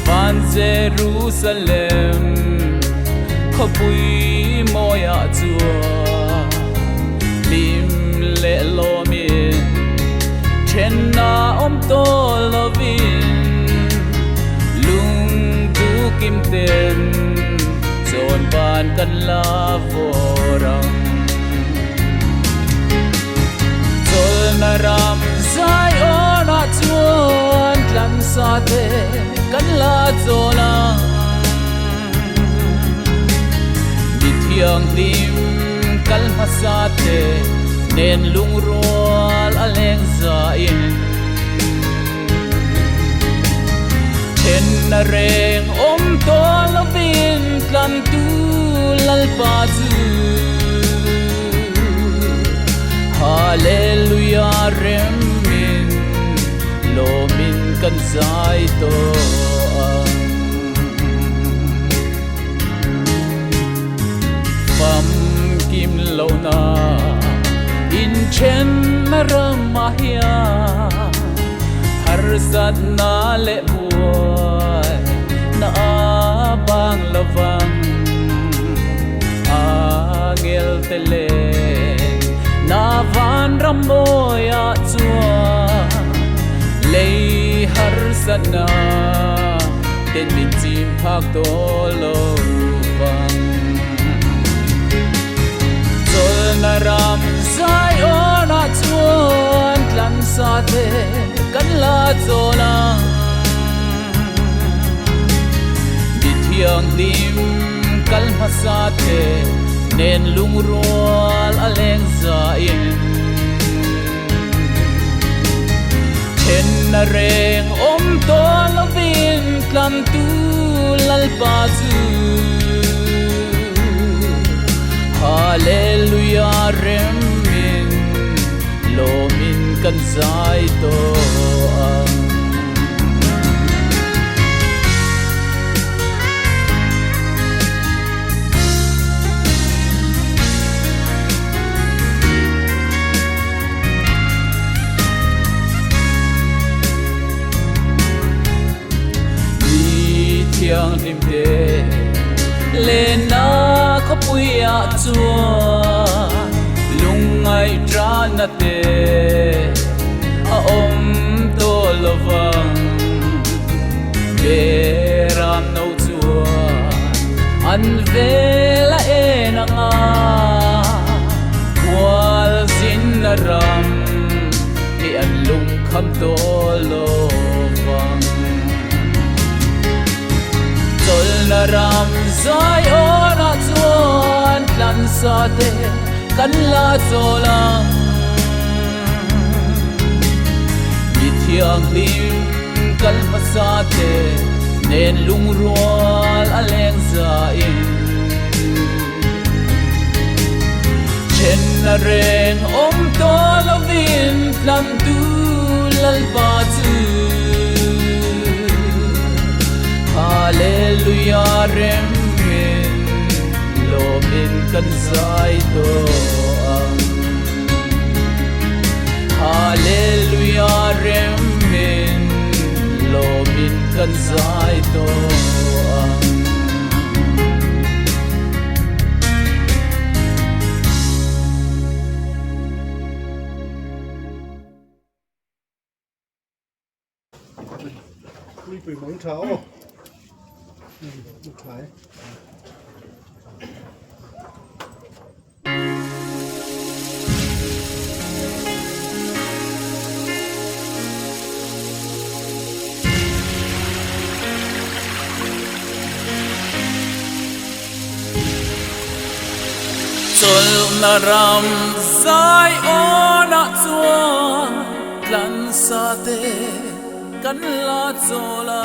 van Jerusalem khawpui mawiah chuan hlim leh lawmin thenna awm tawh lovin lungdu kim ten chawn ban kan la vawr ang. Chawlhna ram Zion-ah chuan tlansa te kan la chawl ang. Mi thianghlim kal hmasa te nen lungrual a leng zain. Thenna reng awm tawh lovin tlantu Lalpa chu Hallelujah remin lawmin kan zai tawh ang. Famkim lohna inthenna ramah hian harsatna leh buai na a bang lovang. Angel te len na vanram mawiah chuan lei harsatna ten min chim phak tawh lo vang. Chawlhna ram Zion-ah chuan tlansa te kan la chawl ang. Mi thianghlim kal hmasa te nen lungrual a leng zain. Thenna reng awm tawh lovin tlantu Lalpa chu Hallelujah remin lawmin kan zai tawh ang. Mi thianghlim te lenna khawpuiah chuan lungngaihṭahna te a awm tawh lo vang. Beram no chuan an vel a en ang a, khual zinna ram hi an lungkham tawh lo vang. Chawlhna ram Zion-ah chuan tlansa te kan la chawl ang. Mi thianghlim kal hmasa te nen lungrual a leng zain. Thenna reng awm tawh lovin tlantu Lalpa chu Hallelujah remin lawmin kan zai tawh ang. Hallelujah remin lawmin kan zai tawh ang. Puipui mang tha aw. Tha e. Chawlhna ram Zion-ah chuan tlansa te kan la chawl a.